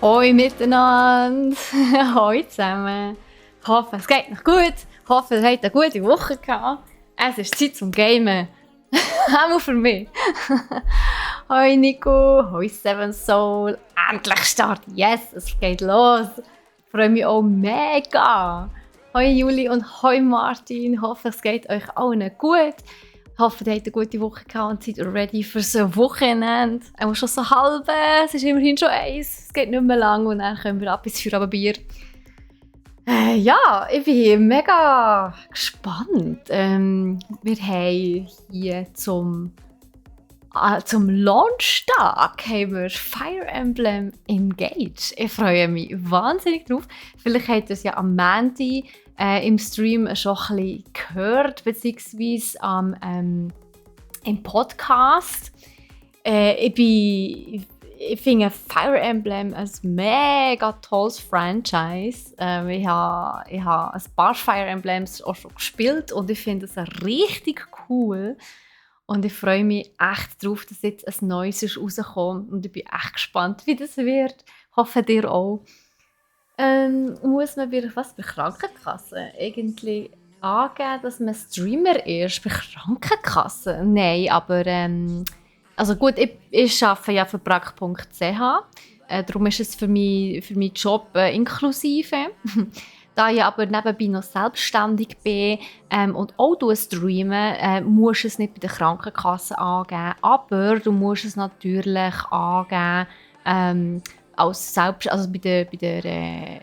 Hoi miteinander, hoi zusammen. Ich hoffe, es geht noch gut. Ich hoffe, ihr habt eine gute Woche gehabt. Es ist Zeit zum Gamen. Auch für mich. Hoi Nico, hoi Seven Soul. Endlich Start. Yes, es geht los. Ich freue mich auch mega. Hoi Juli und hoi Martin. Ich hoffe, es geht euch allen gut. Ich hoffe, ihr habt eine gute Woche gehabt und seid ready für so ein Wochenende. Auch schon so halb, es ist immerhin schon eins. Es geht nicht mehr lang und dann können wir ab ins Feierabendbier. Ja, ich bin mega gespannt. Wir haben hier zum Launchtag haben wir Fire Emblem Engage. Ich freue mich wahnsinnig drauf. Vielleicht habt ihr es ja am Montag im Stream schon ein bisschen gehört, beziehungsweise im Podcast. Ich finde Fire Emblem ein mega tolles Franchise. Ich habe ein paar Fire Emblems auch schon gespielt und ich finde es richtig cool. Und ich freue mich echt darauf, dass jetzt ein neues ist rausgekommen. Und ich bin echt gespannt, wie das wird. Ich hoffe, ihr auch. Muss man bei Krankenkasse eigentlich angeben, dass man Streamer ist? Bei Krankenkasse? Nein, aber also gut, ich arbeite ja für brack.ch. Darum ist es für meinen Job inklusive. Da ich aber nebenbei noch selbstständig bin und auch streame, musst du es nicht bei der Krankenkasse angeben. Aber du musst es natürlich angeben also bei der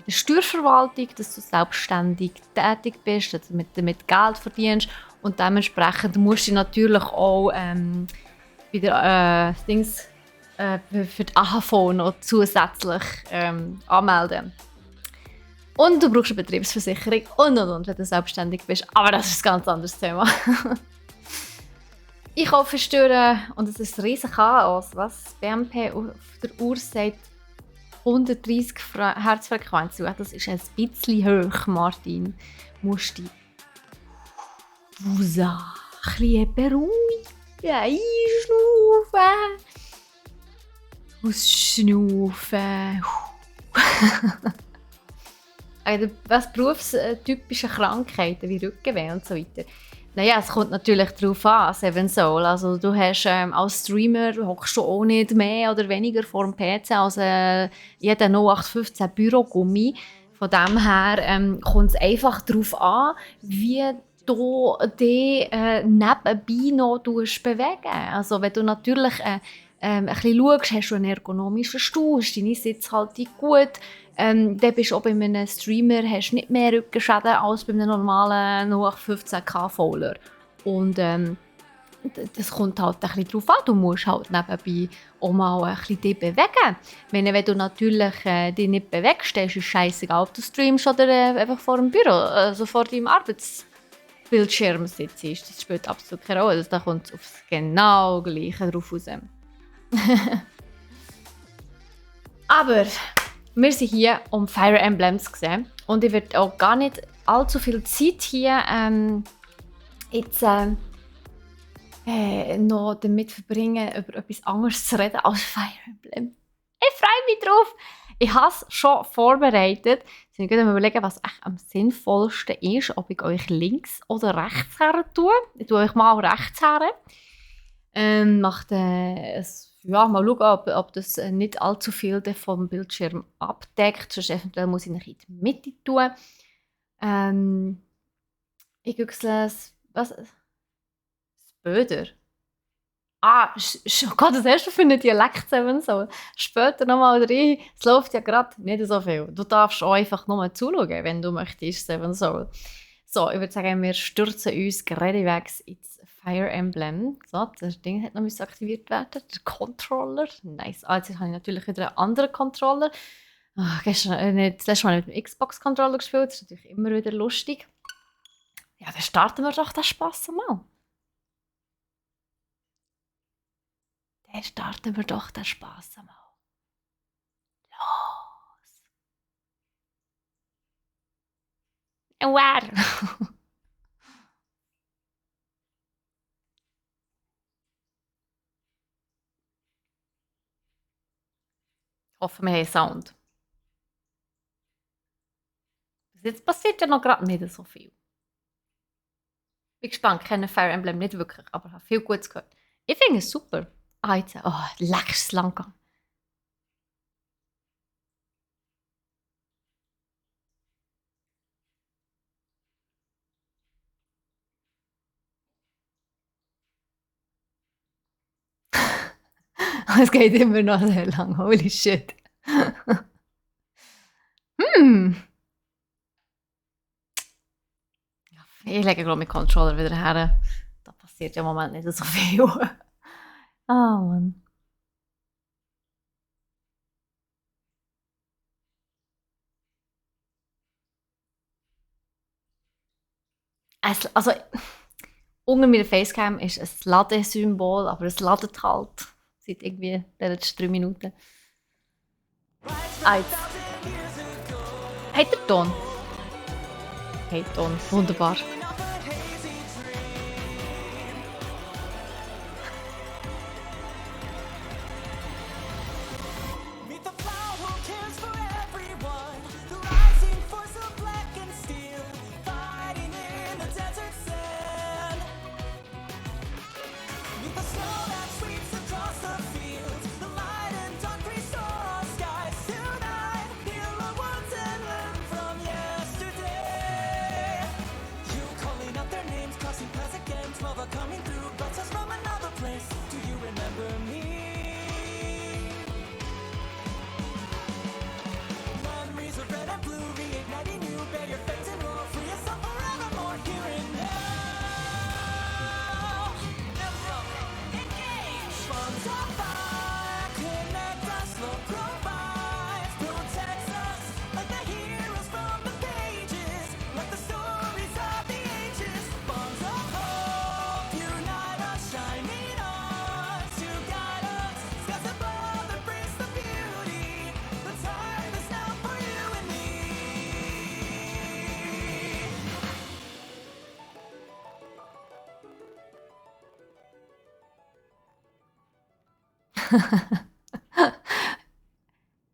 Steuerverwaltung, dass du selbstständig tätig bist, dass du damit Geld verdienst. Und dementsprechend musst du natürlich auch bei der für die AHV noch zusätzlich anmelden. Und du brauchst eine Betriebsversicherung und, wenn du selbstständig bist. Aber das ist ein ganz anderes Thema. Einkaufen stören und es ist ein riesiges Chaos. Was? BMP auf der Uhr sagt 130 Herzfrequenz. Das ist ein bisschen hoch, Martin. Du musst dich ein bisschen beruhigen. Einschnaufen. Ausschnaufen. Was berufstypische Krankheiten wie Rückenweh und so weiter. Naja, es kommt natürlich darauf an, Seven Soul. Also du hast als Streamer hockst du auch nicht mehr oder weniger vor dem PC als jeder 0815 Bürogummi. Von dem her kommt es einfach darauf an, wie du dich nebenbei noch bewegen. Also wenn du natürlich ein bisschen schaust, hast du einen ergonomischen Stuhl, ist deine Sitzhaltung gut, dann bist du auch bei einem Streamer, hast nicht mehr Rückenschäden als bei einem normalen 0815K Fowler. Und das kommt halt ein bisschen darauf an, du musst halt nebenbei auch mal ein bisschen dich bewegen. Wenn du natürlich dich nicht bewegst, dann ist es scheissegal, ob du streamst oder einfach vor dem Büro, also vor deinem Arbeitsbildschirm sitzt. Das spielt absolut keine Rolle, da kommt es aufs genau Gleiche drauf raus. Aber wir sind hier, um Fire Emblems zu sehen. Und ich werde auch gar nicht allzu viel Zeit hier jetzt noch damit verbringen, über etwas anderes zu reden als Fire Emblem. Ich freue mich drauf! Ich habe es schon vorbereitet. Ich muss mir überlegen, was echt am sinnvollsten ist, ob ich euch links oder rechts her tue. Ich tue euch mal rechts her. Ja, mal schauen, ob das nicht allzu viel vom Bildschirm abdeckt. Sonst eventuell muss ich ihn in die Mitte tun. Ich güchsle es. Was? Das Böder. Oh Gott, das hast du für einen Dialekt so. Später nochmal rein. Es läuft ja gerade nicht so viel. Du darfst auch einfach nur zuschauen, wenn du möchtest, Seven Soul. So, ich würde sagen, wir stürzen uns geradewegs ins Fire Emblem. So, das Ding hat noch aktiviert werden. Der Controller. Nice. Jetzt habe ich natürlich wieder einen anderen Controller. Das letzte Mal mit dem Xbox-Controller gespielt. Das ist natürlich immer wieder lustig. Ja, dann starten wir doch den Spass mal. Dann starten wir doch den Spass mal. Los! Wow! hoffe, wir haben Sound. Bis jetzt passiert ja noch gerade nicht so viel. Bin gespannt, ich kenne Fire Emblem nicht wirklich, aber habe viel Gutes gehört. Ich finde es super. Ah, jetzt, lecker ist lang gegangen. Es geht immer noch sehr lang, holy shit. Ich lege, glaube ich, meinen Controller wieder her. Da passiert ja im Moment nicht so viel. Ah, Mann. Also, unter meiner Facecam ist ein Ladesymbol, aber es ladet halt seit irgendwie den letzten 3 Minuten. Ah, jetzt. Hat der Ton? Hey, Ton, wunderbar.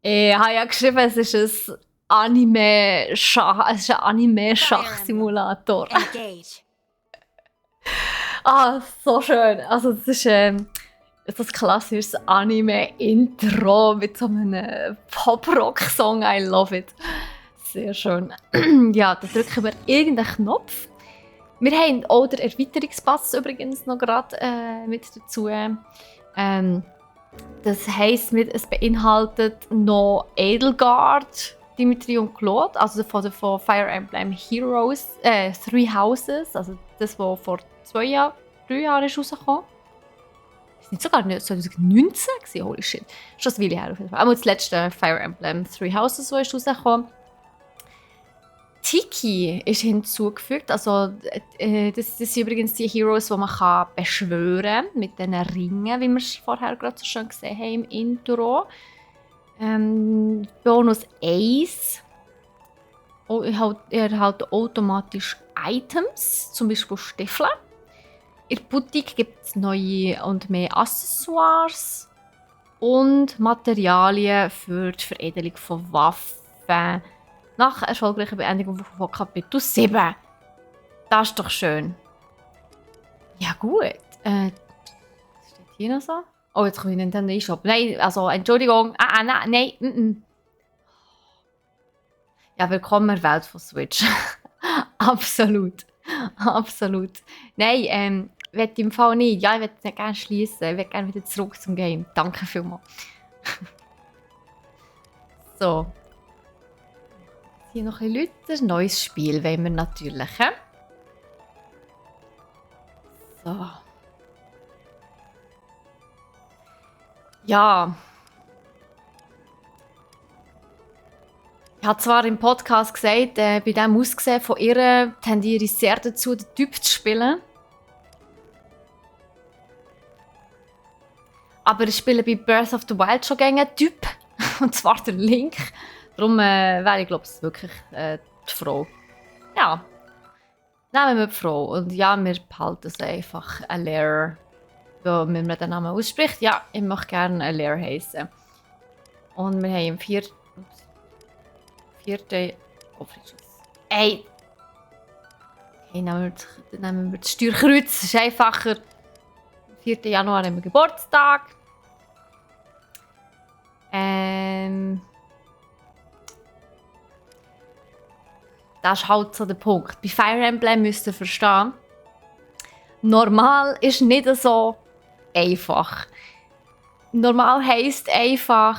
Ich habe ja geschrieben, es ist ein Anime-Schach-Simulator. Engage. Ah, so schön. Also das ist das klassisches Anime-Intro mit so einem Pop-Rock-Song. I love it. Sehr schön. Ja, da drücken wir irgendeinen Knopf. Wir haben auch den Erweiterungspass übrigens noch gerade mit dazu. Das heisst, es beinhaltet noch Edelgard, Dimitri und Claude, also von Fire Emblem Heroes, Three Houses, also das, was vor 3 Jahren ist rausgekommen. Ist nicht sogar 2019 gewesen, holy shit. Schon ein Weile her auf jeden Fall. Aber das letzte Fire Emblem Three Houses, das ist rausgekommen. Tiki ist hinzugefügt, also das sind übrigens die Heroes, die man beschwören kann, mit diesen Ringen, wie wir es vorher gerade so schön gesehen haben im Intro. Bonus 1. Er erhält automatisch Items, zum Beispiel Stiefel. In der Boutique gibt es neue und mehr Accessoires und Materialien für die Veredelung von Waffen. Nach erfolgreicher Beendigung von Kapitel 7. Das ist doch schön. Ja gut. Was steht hier noch so? Oh, jetzt komme ich in den Nintendo eShop. Nein, also Entschuldigung. Nein. Ja, willkommen in der Welt von Switch. Absolut. Nein, ich will im Fall nicht. Ja, ich will es nicht gerne schließen. Ich will gerne wieder zurück zum Game. Danke vielmals. So. Hier noch ein bisschen Leute. Ein neues Spiel wollen wir natürlich. So. Ja. Ich habe zwar im Podcast gesagt, bei diesem Aussehen von ihr tendiere ich sehr dazu, den Typ zu spielen. Aber ich spiele bei Breath of the Wild schon gerne einen Typ. Und zwar der Link. Darum wäre ich, glaube ich, wirklich die Frau. Ja. Nehmen wir die Frau. Und ja, wir behalten es einfach ein Lehrer, wie man den Namen ausspricht. Ja, ich möchte gerne ein Lehrer heißen. Und wir haben im vierten... Oh, ey! Okay, nehmen wir das Steuerkreuz. Das ist einfacher. Am 4. Januar haben wir Geburtstag. Das ist halt so der Punkt. Bei Fire Emblem müsst ihr verstehen, normal ist nicht so einfach. Normal heisst einfach,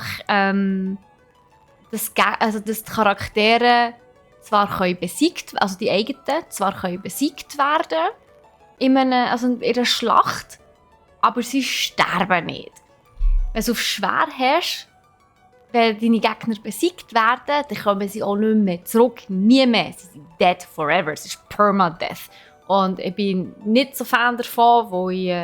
dass die Charaktere zwar besiegt, also die eigenen, zwar können besiegt werden in einer Schlacht, aber sie sterben nicht. Wenn du es auf schwer hast, wenn deine Gegner besiegt werden, dann kommen sie auch nicht mehr zurück. Nie mehr. Sie sind dead forever. Es ist Permadeath. Und ich bin nicht so Fan davon, wo ich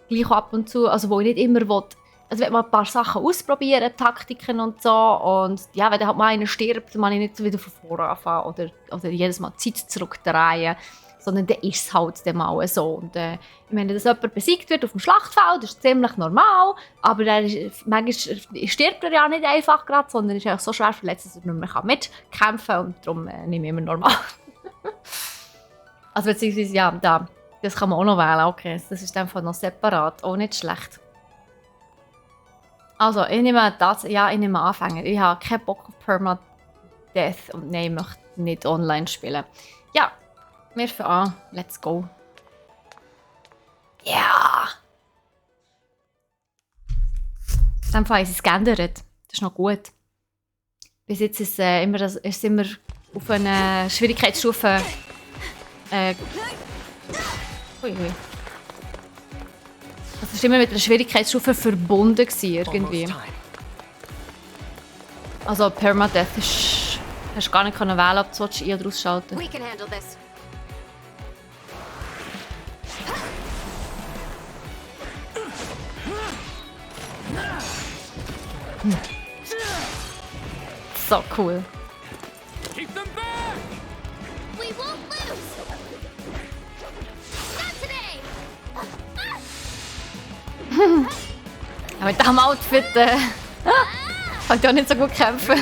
gleich ab und zu, also wo ich nicht immer will, also wenn man ein paar Sachen ausprobieren, Taktiken und so, und ja, wenn dann halt mal einer stirbt, dann muss ich nicht wieder von vorne anfangen oder jedes Mal die Zeit zurückdrehen, sondern dann ist es halt dann mal so. Und ich meine, dass jemand besiegt wird auf dem Schlachtfeld, das ist ziemlich normal, aber manchmal stirbt er ja nicht einfach gerade, sondern ist auch so schwer verletzt, dass er nicht mehr mitkämpfen kann, und darum nehme ich immer normal. Also beziehungsweise, ja, das kann man auch noch wählen, okay, das ist einfach noch separat, auch nicht schlecht. Also, ich nehme Anfänger. Ich habe keinen Bock auf Permadeath und nein, ich möchte nicht online spielen. Ja, wir fangen an. Let's go. Ja! Yeah. In diesem Fall ist es geändert. Das ist noch gut. Bis jetzt ist es immer auf einer Schwierigkeitsstufe. Ui. Das war immer mit einer Schwierigkeitsstufe verbunden irgendwie. Also Permadeath hast du gar nicht wählen, ob du ein- oder ausschalten. So cool. Ja, mit diesem Outfit kann ich auch nicht so gut kämpfen.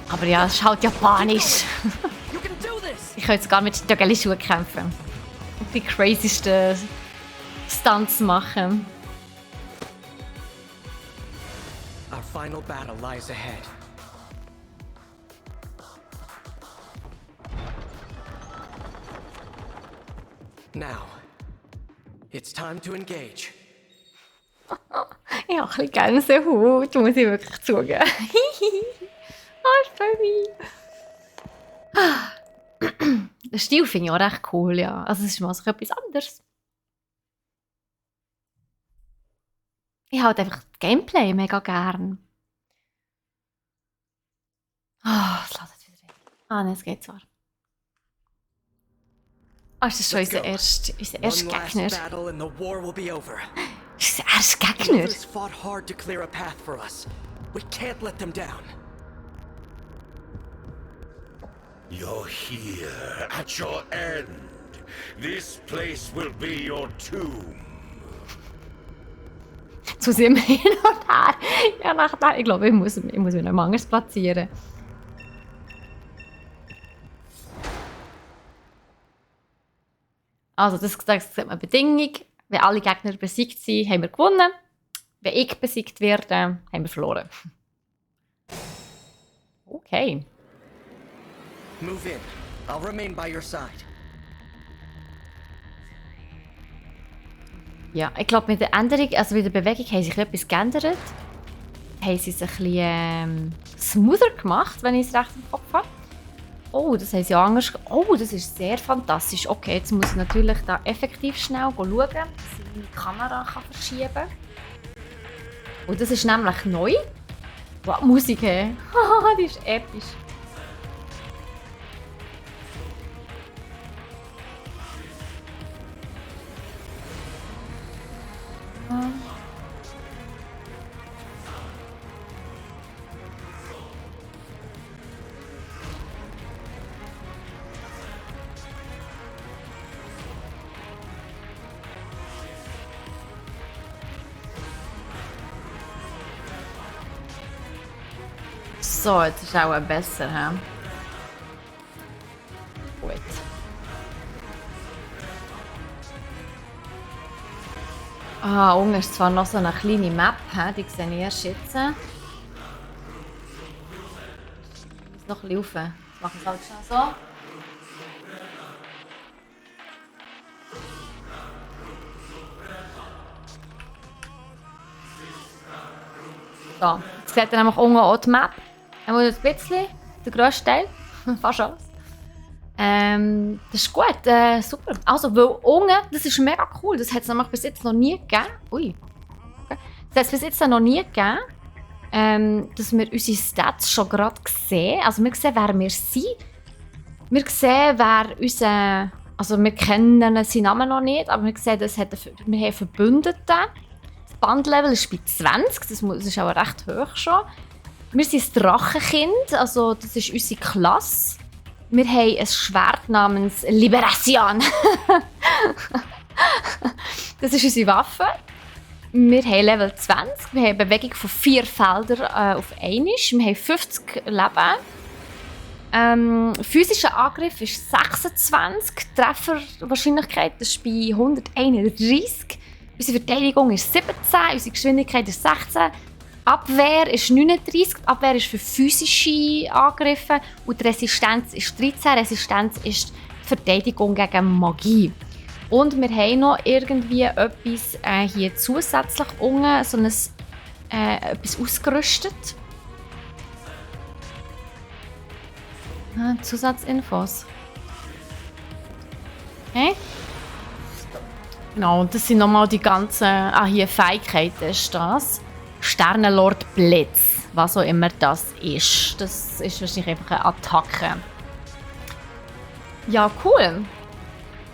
Aber ja, es ist halt japanisch. Ich kann jetzt gar mit Stöckeli-Schuhen kämpfen. Und die crazysten Stunts machen. Our final battle lies ahead. Now, it's time to engage. Ich habe ein bisschen Gänsehaut, muss ich wirklich zugeben. Ich freue mich. Den Stil finde ich auch recht cool, ja. Also es ist mal so etwas anderes. Ich habe einfach das Gameplay mega gern. Es ladet wieder rein. Nein, es geht zwar. Ist das schon unser erster Gegner? Ist das der erste Gegner? Others fought hard to clear a path for us. We can't let them down. You're here at your end. This place will be your tomb. Zu sehen wir hin und her. Ja, ich glaube, ich muss mich noch anders platzieren. Also, das ist eine Bedingung. Wenn alle Gegner besiegt sind, haben wir gewonnen. Wenn ich besiegt werde, haben wir verloren. Okay. Move in. I'll remain by your side. Ja, ich glaube, mit der Änderung, also mit der Bewegung, haben sich etwas geändert. Haben sie es ein bisschen smoother gemacht, wenn ich es recht im Kopf habe. Oh, das haben sie anders. Oh, das ist sehr fantastisch. Okay, jetzt muss ich natürlich da effektiv schnell schauen, dass ich meine Kamera verschieben kann. Oh, das ist nämlich neu. Wow, Musik, hey. Die ist episch. So, jetzt ist auch besser, hä? Gut. Ah, unten ist zwar noch so eine kleine Map, he? Die sehe ich erst jetzt. Ich muss noch ein bisschen rauf. Jetzt mache ich es halt schnell so. So, jetzt seht ihr nämlich unten auch die Map. Ein bisschen, der grösste Teil, fast alles. Das ist gut, super. Also, weil unten, das ist mega cool, das hat es nämlich bis jetzt noch nie gegeben. Ui. Okay. Das hat es bis jetzt noch nie gegeben, dass wir unsere Stats schon gerade sehen. Also, wir sehen, wer wir sind. Wir sehen, wer unser... Also, wir kennen seinen Namen noch nicht, aber wir sehen, wir haben Verbündete. Das Bandlevel ist bei 20, das ist auch recht hoch schon. Wir sind das Drachenkind, also das ist unsere Klasse. Wir haben ein Schwert namens Liberation. Das ist unsere Waffe. Wir haben Level 20. Wir haben eine Bewegung von 4 Feldern auf einmal. Wir haben 50 Leben. Physischer Angriff ist 26. Trefferwahrscheinlichkeit ist bei 131. Unsere Verteidigung ist 17. Unsere Geschwindigkeit ist 16. Abwehr ist 39, die Abwehr ist für physische Angriffe und die Resistenz ist 13. Resistenz ist die Verteidigung gegen Magie. Und wir haben noch irgendwie etwas hier zusätzlich unten, so etwas ausgerüstet. Zusatzinfos. Okay. Genau, das sind nochmal die ganzen hier Fähigkeiten ist das. Sternenlord Blitz, was auch immer das ist. Das ist wahrscheinlich einfach eine Attacke. Ja, cool.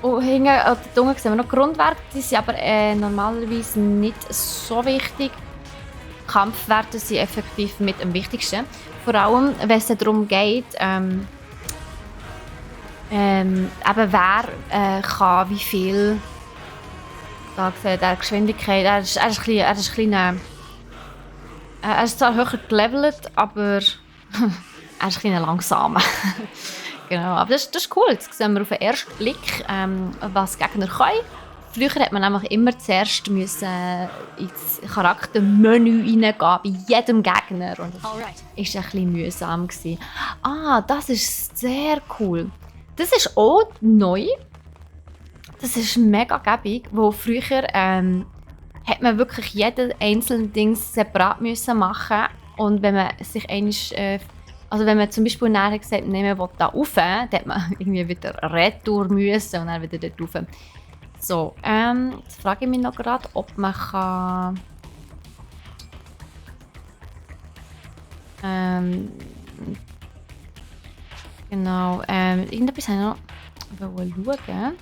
Und hinten, dort unten sehen wir noch Grundwerte, die sind aber normalerweise nicht so wichtig. Kampfwerte sind effektiv mit am wichtigsten. Vor allem, wenn es darum geht, eben wer kann wie viel. Da sieht er Geschwindigkeit. Er ist zwar höher gelevelt, aber er ist ein bisschen langsamer. Genau, aber das ist cool. Jetzt sehen wir auf den ersten Blick, was Gegner können. Früher hat man nämlich immer zuerst ins Charaktermenü reingehen, bei jedem Gegner. Und das war ein bisschen mühsam. Ah, das ist sehr cool. Das ist auch neu. Das ist mega gäbig, wo früher hat man wirklich jeden einzelnen Ding separat müssen machen. Und wenn man sich also wenn man zum Beispiel nachher gesagt hat, man will da rauf, dann hat man irgendwie wieder retour müssen und dann wieder dort rauf. So, jetzt frage ich mich noch gerade, ob man kann... Genau, irgendetwas habe ich noch schauen.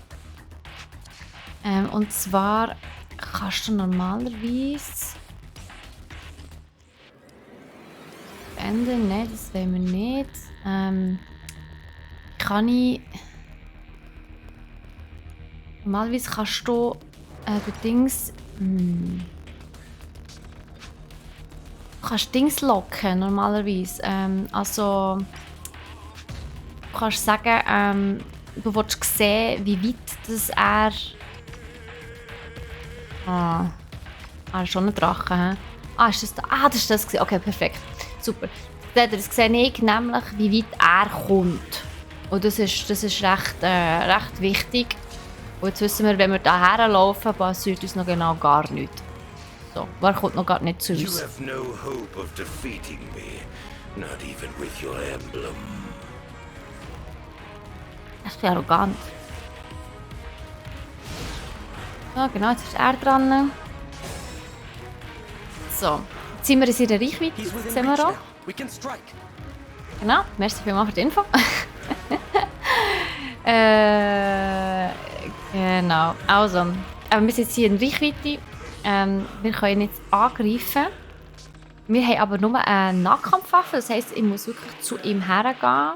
Und zwar kannst du normalerweise... Ende, nein, das wollen wir nicht. Kann ich... Normalerweise kannst du die Dings... Du kannst Dings locken, normalerweise. Also... Du kannst sagen, du willst sehen, wie weit das er... Ah, schon ein Drache, hä? Ah, ist das da? Ah, das ist das gewesen. Okay, perfekt. Super. Das sehe ich nämlich, wie weit er kommt. Und das ist recht wichtig. Und jetzt wissen wir, wenn wir da herlaufen, passiert uns noch genau gar nichts. So, er kommt noch gar nicht zu uns. You have no hope of defeating me, not even with your emblem. Das ist arrogant. So, genau, jetzt ist er dran. So, jetzt sind wir in seiner Reichweite. Das sehen wir auch. Genau, merci vielmals für die Info. Genau, also, wir sind jetzt hier in Reichweite. Wir können jetzt angreifen. Wir haben aber nur eine Nahkampfwaffe, das heisst, ich muss wirklich zu ihm hergehen.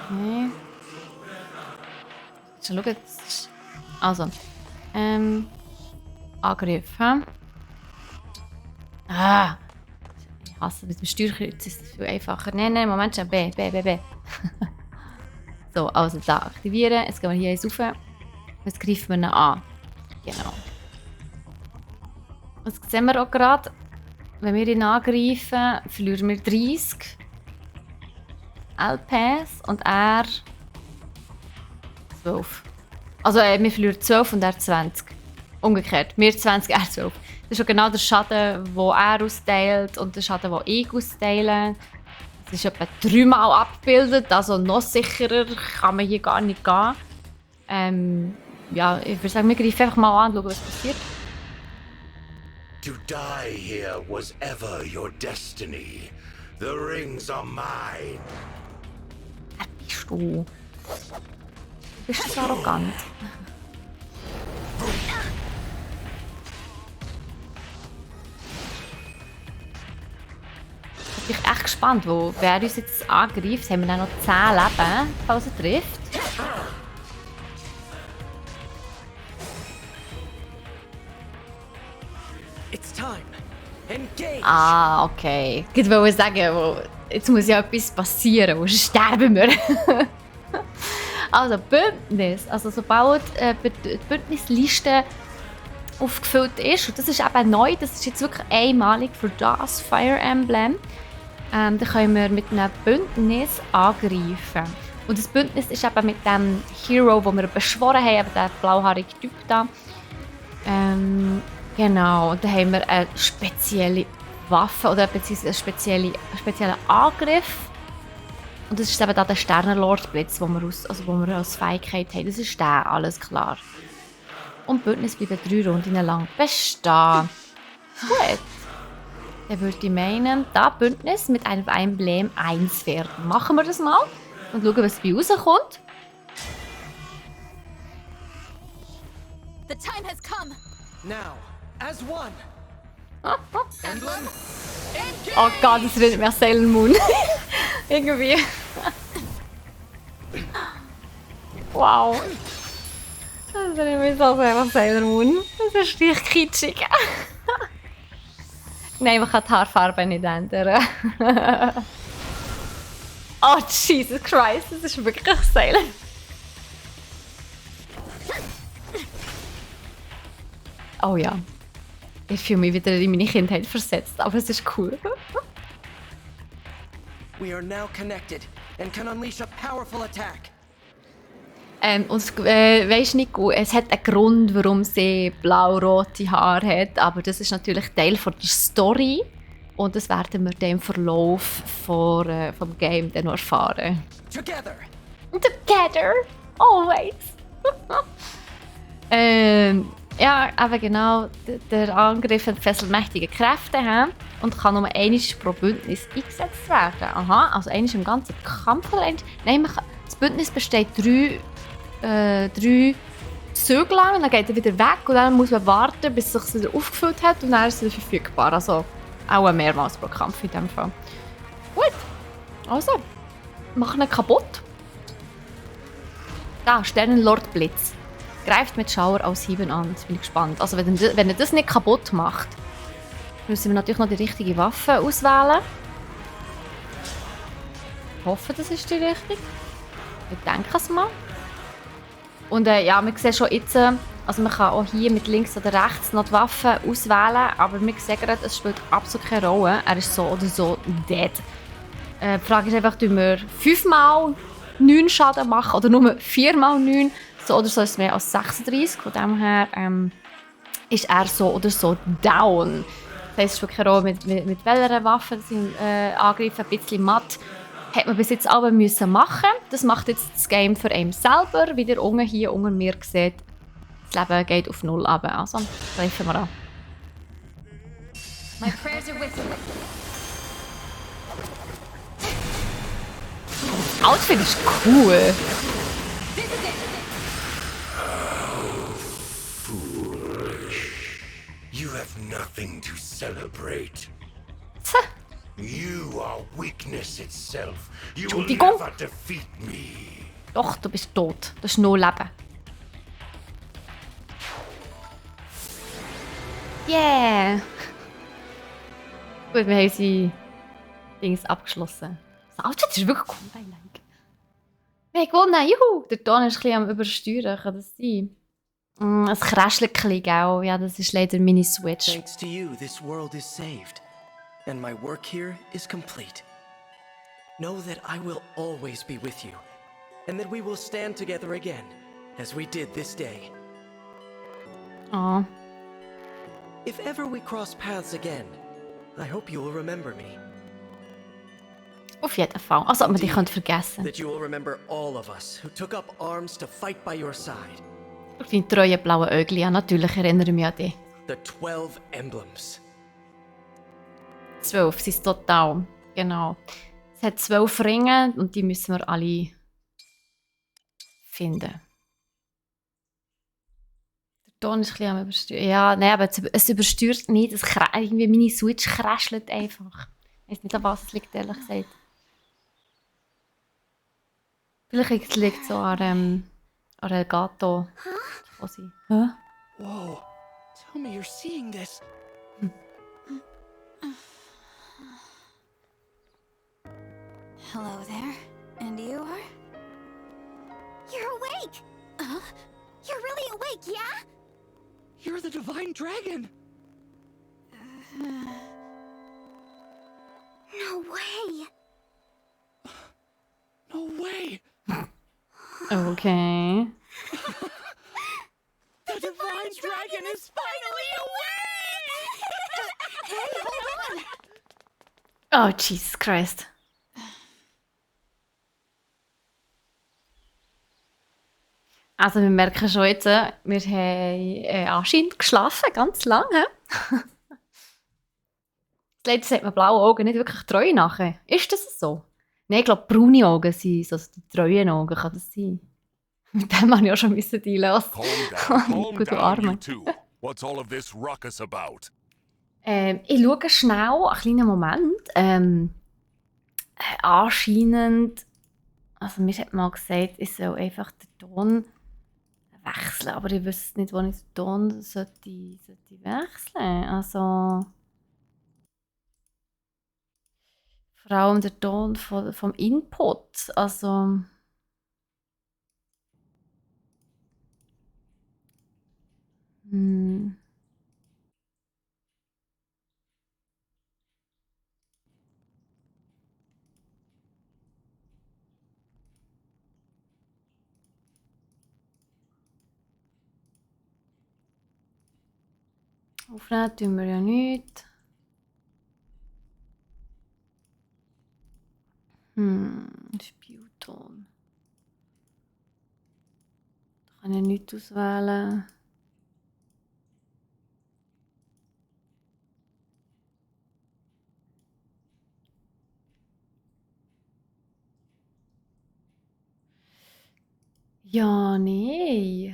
Okay. Schau jetzt. Also. Angriff. He? Ah! Ich hasse mit dem Steuerkreuz, ist das viel einfacher. Nein, Moment schon. B. So, also da aktivieren. Jetzt gehen wir hier eins rauf. Jetzt greifen wir ihn an. Genau. Jetzt sehen wir auch gerade, wenn wir ihn angreifen, verlieren wir 30 LPs und er 12. Also wir verlieren 12 und er 20. Umgekehrt. Wir 20, er 12. Das ist schon genau der Schaden, den er austeilt und der Schaden, den ich austeile. Es ist etwa 3-mal abgebildet, also noch sicherer kann man hier gar nicht gehen. Ja, ich würde sagen, wir greifen einfach mal an und schauen, was passiert. To die here was ever your destiny. The rings are mine. Wer bist du? Du bist so arrogant. Ich bin echt gespannt, wer uns jetzt angreift. Haben wir dann noch 10 Leben, falls er trifft. It's time. Engage. Ah, okay. Ich wollte sagen, jetzt muss ja etwas passieren, sonst sterben wir. Also Bündnis. Also sobald die Bündnisliste aufgefüllt ist, und das ist eben neu, das ist jetzt wirklich einmalig für das Fire Emblem, dann können wir mit einem Bündnis angreifen. Und das Bündnis ist eben mit dem Hero, den wir beschworen haben, eben der blauhaarige Typ da. Genau, und dann haben wir eine spezielle Waffe oder beziehungsweise einen speziellen Angriff. Und das ist eben da der Sternenlord-Blitz, den wir als Fähigkeit haben. Das ist der, alles klar. Und die Bündnis bleiben 3 Runden lang bestehen. Gut. Dann würde ich meinen, da Bündnis mit einem Emblem 1 werden. Machen wir das mal und schauen, was bei rauskommt. The time has come. Now, as one. Emblem Engage. Oh Gott, das erinnert mich an Sailor Moon. Irgendwie. Wow. Das erinnert mich so sehr an Sailor Moon. Das ist richtig kitschig. Nein, man kann die Haarfarbe nicht ändern. Oh Jesus Christ, das ist wirklich Sailor. Oh ja. Ich fühle mich wieder in meine Kindheit versetzt, aber es ist cool. We are now connected and can unleash a powerful attack. Weisst du, Nico, es hat einen Grund, warum sie blau-rote Haare hat, aber das ist natürlich Teil von der Story und das werden wir dann im Verlauf vom Game dann noch erfahren. Together. Together, always. Ja, aber genau, der Angriff entfesselt mächtige Kräfte und kann nur einmal pro Bündnis eingesetzt werden. Aha, also einmal im ganzen Kampf. Nein, das Bündnis besteht 3 Züge lang, dann geht er wieder weg und dann muss man warten, bis es sich wieder aufgefüllt hat und dann ist es wieder verfügbar. Also auch mehrmals pro Kampf in diesem Fall. Gut, also, machen ihn kaputt. Da, Sternenlord Blitz. Greift mit Schauer aus Hieben an. Jetzt bin ich gespannt. Also wenn er das nicht kaputt macht, müssen wir natürlich noch die richtige Waffe auswählen. Ich hoffe, das ist die richtige. Ich denke es mal. Und ja, wir sehen schon jetzt, also man kann auch hier mit links oder rechts noch die Waffe auswählen, aber wir sehen gerade, es spielt absolut keine Rolle. Er ist so oder so dead. Die Frage ist einfach, tun wir 5 x 9 Schaden machen oder nur 4 x 9? So oder so ist es mehr als 36. Von dem her ist er so oder so down. Das heisst, es spielt keine Rolle, mit welcher Waffe sie angreifen. Ein bisschen matt hat man bis jetzt aber müssen machen. Das macht jetzt das Game für einen selber. Wie ihr unten hier unter mir seht, das Leben geht auf 0 runter. Also greifen wir an. My prayers are with you. Das Outfit ist cool. This is it. You have nothing to celebrate. You are weakness itself. You will Entschuldigung. never defeat me. Doch, du bist tot. Das ist 0 Leben. Yeah! Gut, wir haben unsere Dings abgeschlossen. Das Outfit ist wirklich cool, I like. Wir haben gewonnen, juhu! Der Ton ist ein bisschen am Übersteuern, kann das sein? Es kräschelt ein bisschen, gell? Ja, das ist leider meine Switch. Thanks to you, this world is saved. And my work here is complete. Know that I will always be with you. And that we will stand together again, as we did this day. Oh. If ever we cross paths again, I hope you will remember me. Auf jeden Fall. Also, ob man die könnte vergessen. That you will remember all of us who took up arms to fight by your side. Auf deine treuen blauen Äugel, ja, natürlich erinnere ich mich an dich. The 12 emblems. 12 sind es total. Genau. Es hat 12 Ringe und die müssen wir alle finden. Der Ton ist ein bisschen am Übersteuern. Ja, nein, aber es übersteuert nicht. Irgendwie meine Switch kräschelt einfach. Ich weiß nicht, an was es liegt, ehrlich gesagt. Vielleicht liegt es so an Elgato. Hä? Whoa. Tell me you're seeing this. Hello there. And you are? You're awake! You're really awake, yeah? You're the divine dragon. No way! No way. Okay. The divine dragon is finally awake! Hey, hold on! Oh, Jesus Christ. Also wir merken schon jetzt, wir haben anscheinend geschlafen, ganz lange. Leider sieht man blaue Augen nicht wirklich treu nachher. Ist das so? Nein, ich glaube braune Augen sind so die treuen Augen, kann das sein? Mit dem habe ich auch schon dealen lassen. Calm Gut, du down, Arme. you two. What's all of this ruckus about? Ich schaue schnell, einen kleinen Moment. Anscheinend, also mir hat mal gesagt, ich soll einfach den Ton wechseln, aber ich wüsste nicht, wo ich den Ton sollte wechseln. Also vor allem der Ton vom Input. Also aufnehmen tun wir ja nicht. Spielton. Da kann ich nichts auswählen. Ja, nee.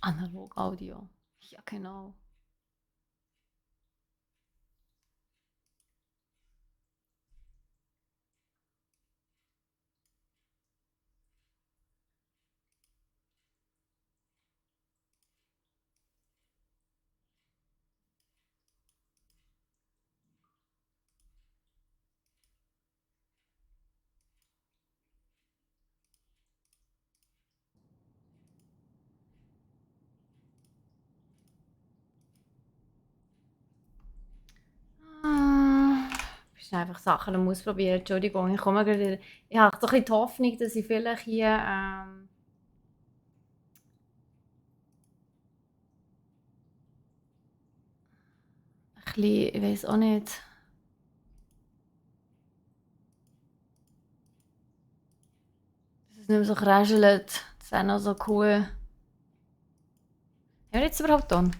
Analog-Audio. Ja, genau. Ich muss einfach Sachen ausprobieren. Entschuldigung, ich komme gerade wieder. Ich habe so ein bisschen die Hoffnung, dass ich vielleicht hier ein bisschen, ich weiß auch nicht. Dass es nicht mehr so kräschelt. Das wäre noch so cool. Haben wir jetzt überhaupt Ton?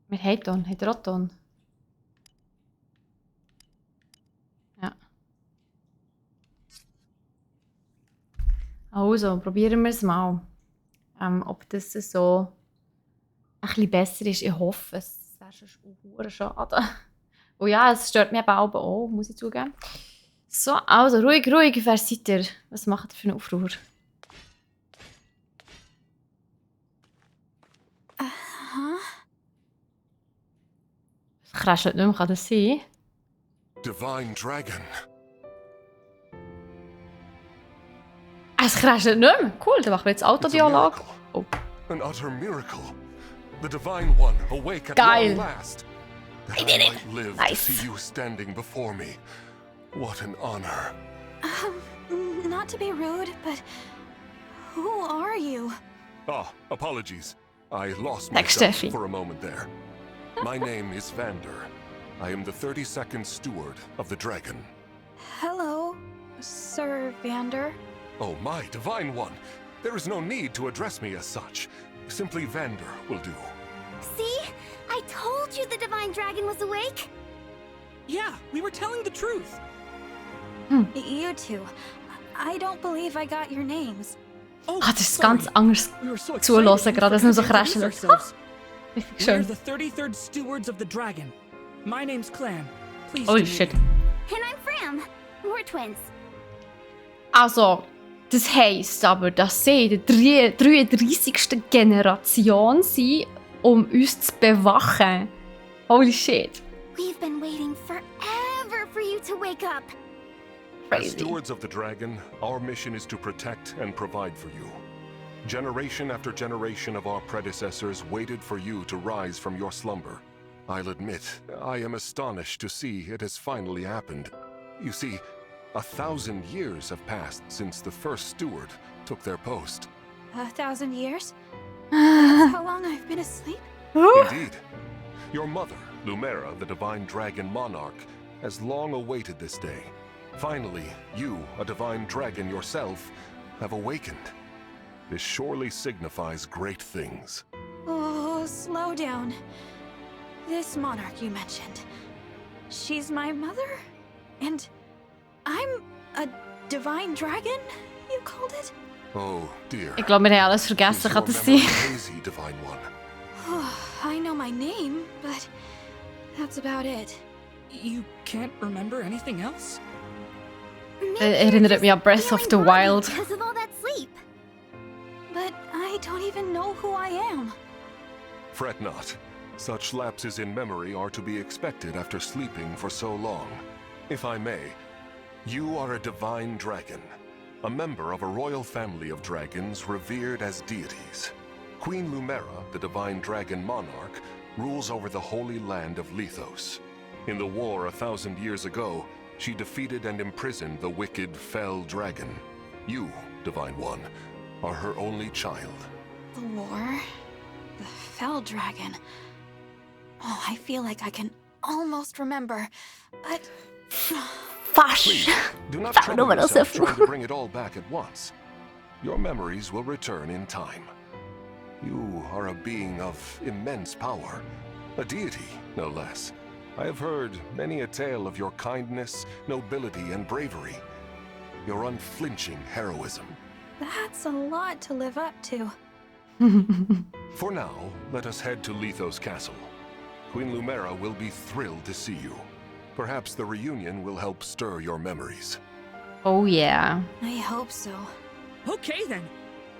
Wir haben Ton. Hat er auch Ton? Ja. Also, probieren wir es mal. Ob das so ein bisschen besser ist. Ich hoffe, es wäre schon schade. Und ja, es stört mich eben auch, muss ich zugeben. So, also ruhig, wer seid ihr? Was macht ihr für einen Aufruhr? Kraschelt nicht mehr, kann das sein? Divine Dragon. Es kraschelt nicht mehr. Cool, dann machen wir jetzt Autodialog. Oh. An utter miracle. The Divine One awake at Geil. long last. That I did it. might live Nice. to see you standing before me. What an honor. Not to be rude, but who are you? Ah, apologies. I lost Like myself Stefy. for a moment there. My name is Vander. I am the 32nd steward of the dragon. Hello, Sir Vander. Oh, my Divine One. There is no need to address me as such. Simply Vander will do. See? I told you the Divine Dragon was awake. Yeah, we were telling the truth. You two. I don't believe I got your names. Oh, Ah, das ist sorry. ganz anders We were so zuhören, excited we gerade, dass wir so forgot to introduce krascheln. ourselves. Richtig We're schön. the 33rd stewards of the dragon. My name's Clam. Please Holy to meet shit. you. And I'm Fram. We're twins. Also, das heisst aber, dass sie in der 33. Generation sind, um uns zu bewachen. Holy shit. We've been waiting forever for you to wake up. As Crazy. stewards of the dragon, our mission is to protect and provide for you. Generation after generation of our predecessors waited for you to rise from your slumber. I'll admit, I am astonished to see it has finally happened. You see, 1,000 years have passed since the first steward took their post. 1,000 years? That's how long I've been asleep? Indeed. Your mother, Lumera, the divine dragon monarch, has long awaited this day. Finally, you, a divine dragon yourself, have awakened. This surely signifies great things. Oh, slow down. This monarch you mentioned. She's my mother? And I'm a divine dragon, you called it? Oh, dear. Ich glaube, wir haben alles Is vergessen, your kann das memory sein? hazy, divine one? I know my name, but that's about it. You can't remember anything else? Maybe Erinnert you're mich an just Breath of the feeling groggy Wild. because of all that sleep. But I don't even know who I am. Fret not. Such lapses in memory are to be expected after sleeping for so long. If I may, you are a divine dragon, a member of a royal family of dragons revered as deities. Queen Lumera, the divine dragon monarch, rules over the holy land of Lethos. In the war 1,000 years ago, she defeated and imprisoned the wicked, fell dragon. You, Divine One, are her only child. The war? The fell dragon. Oh, I feel like I can almost remember, but... Fast. Please, do not Fast trouble numero yourself sefru. trying to bring it all back at once. Your memories will return in time. You are a being of immense power, a deity, no less. I have heard many a tale of your kindness, nobility, and bravery. Your unflinching heroism. That's a lot to live up to. For now, let us head to Lethos Castle. Queen Lumera will be thrilled to see you. Perhaps the reunion will help stir your memories. Oh yeah. I hope so. Okay then.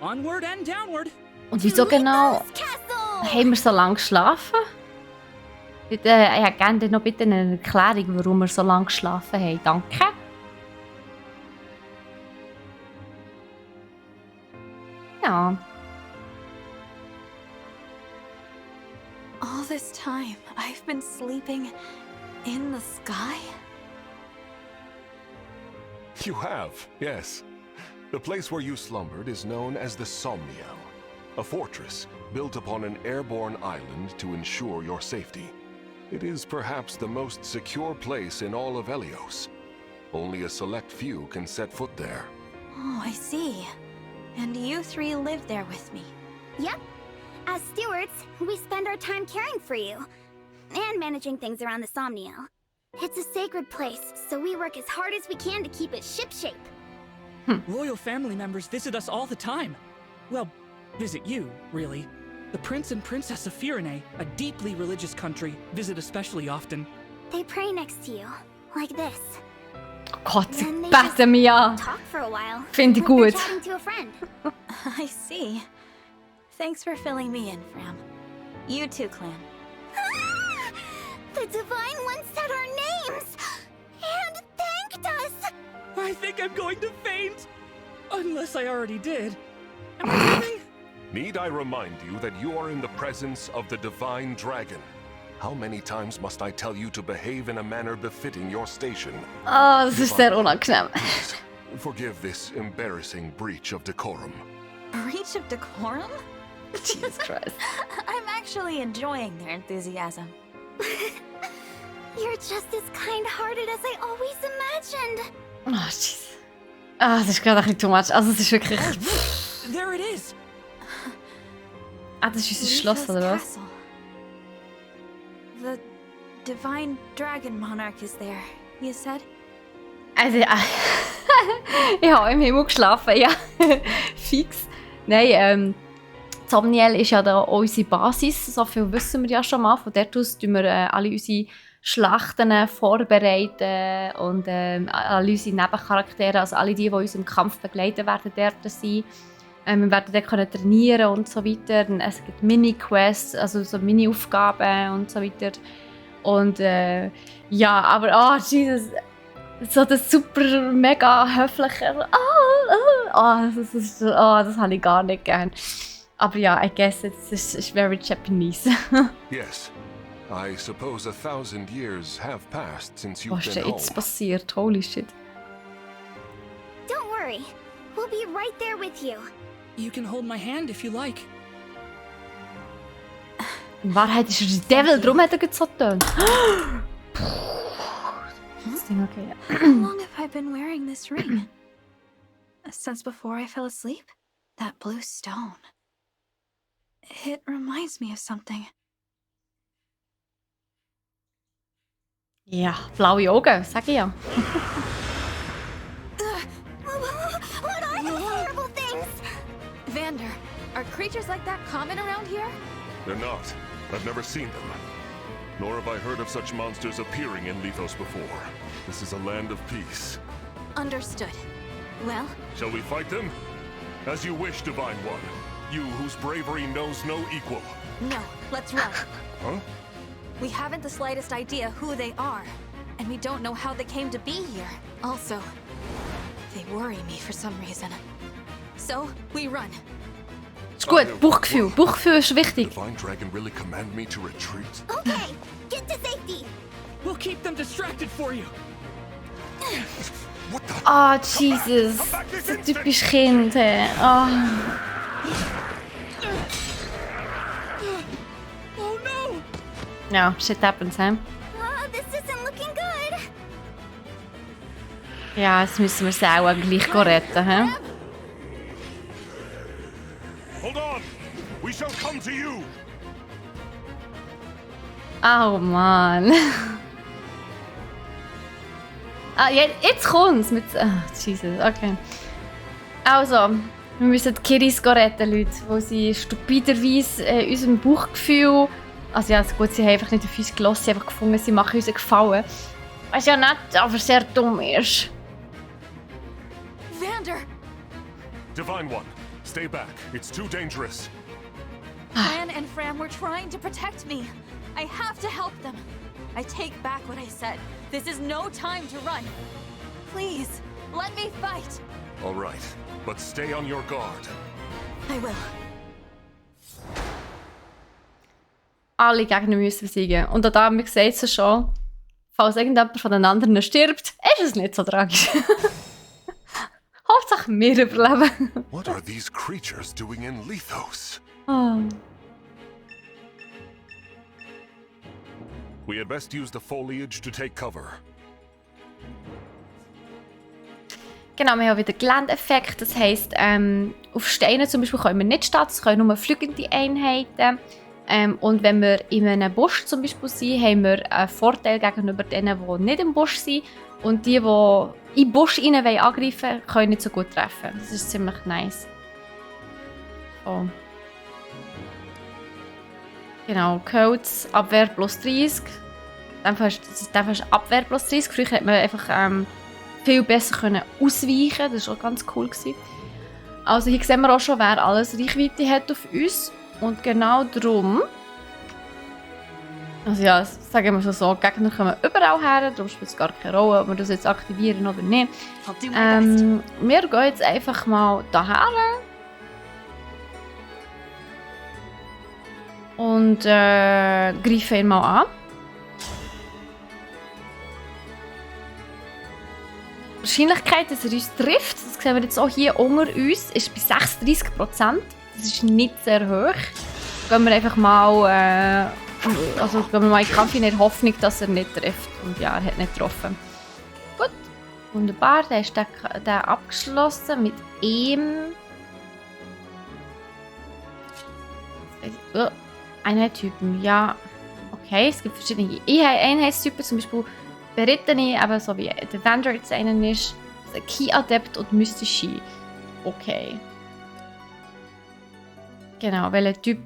Onward and downward. Und wieso genau Lethos Castle! haben wir so lange geschlafen? Bitte, ich hätte gerne noch bitte eine Erklärung, warum wir so lange geschlafen haben. Danke. Ja. All this time, I've been sleeping in the sky? You have, yes. The place where you slumbered is known as the Somniel, a fortress built upon an airborne island to ensure your safety. It is perhaps the most secure place in all of Helios. Only a select few can set foot there. Oh, I see. And you three live there with me? Yep. As stewards, we spend our time caring for you. And managing things around the Somniel. It's a sacred place, so we work as hard as we can to keep it shipshape. Royal family members visit us all the time. Well, visit you, really. The Prince and Princess of Firene, a deeply religious country, visit especially often. They pray next to you, like this. Gott, sie Then they beten mich an. talk for a while. Finde ich like they're gut. chatting to a friend. I see. Thanks for filling me in, Fram. You too, Clan. The Divine One said our names and thanked us. I think I'm going to faint! Unless I already did. Am I dreaming? Need I remind you that you are in the presence of the Divine Dragon? How many times must I tell you to behave in a manner befitting your station? Ah, das ist sehr unangenehm. Please, forgive this embarrassing breach of decorum. Breach of decorum? Jesus Christ. I'm actually enjoying their enthusiasm. You're just as kind-hearted as I always imagined. Oh, jeez. Ah, das ist gerade ein bisschen too much. Also, es ist wirklich... There it is! Ah, das ist unser Schloss, Lithos oder was? Castle. The Divine Dragon Monarch is there, you said? Also, ich habe im Himmel geschlafen, ja. Fix. Nein, Somniel ist ja da unsere Basis, so viel wissen wir ja schon mal. Von dort aus tun wir alle unsere Schlachten vorbereiten und alle unsere Nebencharaktere, also alle die uns im Kampf begleiten werden, dort sein. Wir werden dort können trainieren und so weiter. Es gibt Mini-Quests, also so Mini-Aufgaben und so weiter. Und ja, aber Jesus, so das super mega höfliche, das habe ich gar nicht gern. Aber ja, I guess it's very Japanese. Yes. I suppose 1,000 years have passed since you've Was ist been denn home. jetzt passiert? Holy shit. Don't worry. We'll be right there with you. You can hold my hand if you like. In Wahrheit ist er der Devil, darum hat er so getönt. Das Ding, okay. How long have I been wearing this ring? Since before I fell asleep? That blue stone. It reminds me of something. Ja, blaue Augen, sag ich ja. What are those horrible things? Vander, are creatures like that common around here? They're not. I've never seen them. Nor have I heard of such monsters appearing in Lithos before. This is a land of peace. Understood. Well, Shall we fight them? As you wish, Divine One. You whose bravery knows no equal. no, let's run. Huh? We haven't the slightest idea who they are, and we don't know how they came to be here. Also, they worry me for some reason. So, we run. Ist gut, Bauchgefühl. Bauchgefühl ist wichtig. Divine Dragon really command me to retreat? Okay, get to safety. We'll keep them distracted for you. What the? Ah, Jesus. So typisch Kind. Ah. Oh no! Ja, shit happens, hä? This isn't looking good. Ja, jetzt müssen wir sie auch gleich retten, hä? Hold on! We shall come to you! Oh Mann. Ah, jetzt kommt's mit. Ah, Jesus, okay. Also, wir müssen die Kiris retten, Leute, wo sie stupiderweise unserem Bauchgefühl. Also, ja, gut, sie haben einfach nicht auf uns gelassen, sie haben einfach gefunden, sie machen uns einen Gefallen. Was ja nicht, aber sehr dumm ist. Vander! Divine One, stay back. It's too dangerous. Clan and Fram were trying to protect me. I have to help them. I take back what I said. This is no time to run. Please, let me fight. All right, but stay on your guard. I will. Alle Gegner müssen besiegen. Und auch da, wir sehen es schon, falls irgendjemand von den anderen stirbt, ist es nicht so tragisch. Hauptsache wir überleben. What are these creatures doing in Lithos? Oh. We had best use the foliage to take cover. Genau, wir haben wieder Geländeeffekt. Das heisst, auf Steinen zum Beispiel können wir nicht stehen, das können nur fliegende Einheiten. Und wenn wir in einem Busch zum Beispiel sind, haben wir einen Vorteil gegenüber denen, die nicht im Busch sind. Und die in den Busch rein angreifen wollen, können nicht so gut treffen. Das ist ziemlich nice. So. Genau, Codes, Abwehr plus 30. Dann hast du Abwehr plus 30. Früher konnte man einfach viel besser ausweichen. Das war auch ganz cool. Also hier sehen wir auch schon, wer alles Reichweite hat auf uns. Und genau darum, also ja, sagen wir so, Gegner kommen überall her, darum spielt es gar keine Rolle, ob wir das jetzt aktivieren oder nicht. Wir gehen jetzt einfach mal daher. Und greifen ihn mal an. Die Wahrscheinlichkeit, dass er uns trifft, das sehen wir jetzt auch hier unter uns, ist bei 36%. Das ist nicht sehr hoch. Gehen wir einfach mal, gehen wir mal in den Kampf in der Hoffnung, dass er nicht trifft. Und ja, er hat nicht getroffen. Gut, wunderbar. Dann ist der abgeschlossen mit ihm. Einheitstypen, ja. Okay, es gibt verschiedene Einheitstypen, zum Beispiel Berittene, aber so wie der Vendor jetzt einen ist, Key-Adept und Mystische. Okay. Genau, welcher Typ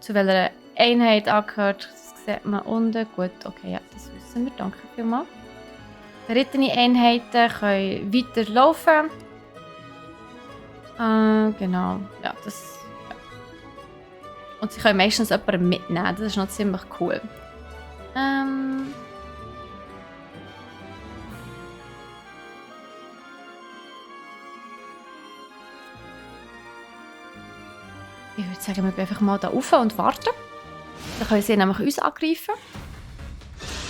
zu welcher Einheit angehört, das sieht man unten. Gut, okay, ja, das wissen wir. Danke vielmals. Berittene Einheiten können weiterlaufen. Genau, ja, das. Ja. Und sie können meistens jemanden mitnehmen, das ist noch ziemlich cool. Ich würde sagen, wir gehen einfach mal da rauf und warten. Dann können sie nämlich uns angreifen.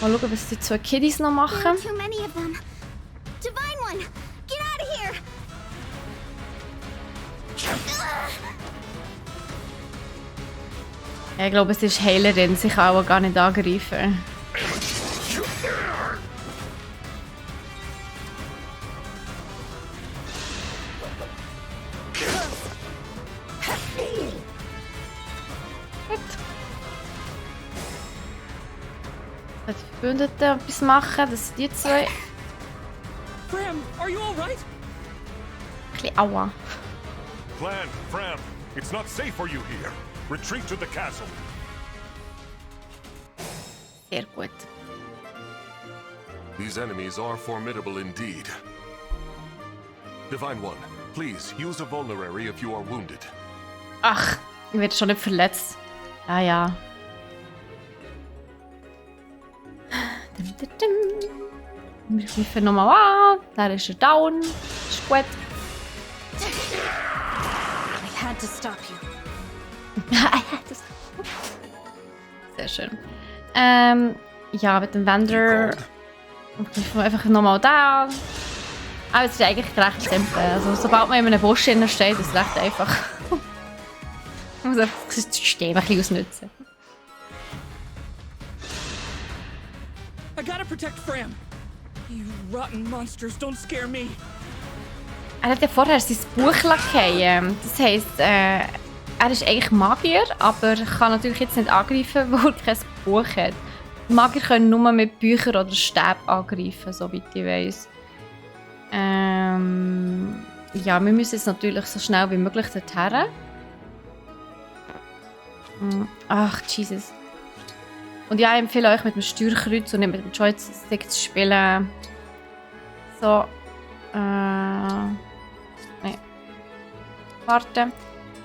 Mal schauen, was die zwei Kiddies noch machen. Too many of them. Divine one, get out of here! Ich glaube, es ist Heilerin, sie kann auch gar nicht angreifen. Die Verbündeten etwas machen, das sind die zwei. Fram, are you alright? Ein bisschen aua. Clan, Fram, it's not safe for you here. Retreat to the castle. Sehr gut. These enemies are formidable indeed. Divine One, please use a vulnerary if you are wounded. Ach, ich werde schon nicht verletzt. Ja, ja. Wir greifen nochmal an. Da ist er down. Ist gut. I had to stop you. Sehr schön. Ja, mit dem Vendor. Greifen wir einfach nochmal da. Aber es ist eigentlich recht simpel. Also, sobald man in einem Busch steht, ist es recht einfach. Man muss einfach das System ein bisschen ausnutzen. I gotta protect Fram. You rotten monsters, don't scare me. Er hat ja vorher sein Buch fallen. Das heisst, er ist eigentlich Magier, aber kann natürlich jetzt nicht angreifen, weil er kein Buch hat. Die Magier können nur mit Büchern oder Stäben angreifen, soweit ich weiss. Ja, wir müssen jetzt natürlich so schnell wie möglich dorthin. Ach, Jesus. Und ja, ich empfehle euch mit dem Steuerkreuz und nicht mit dem Joystick zu spielen. So. Nein. Warten.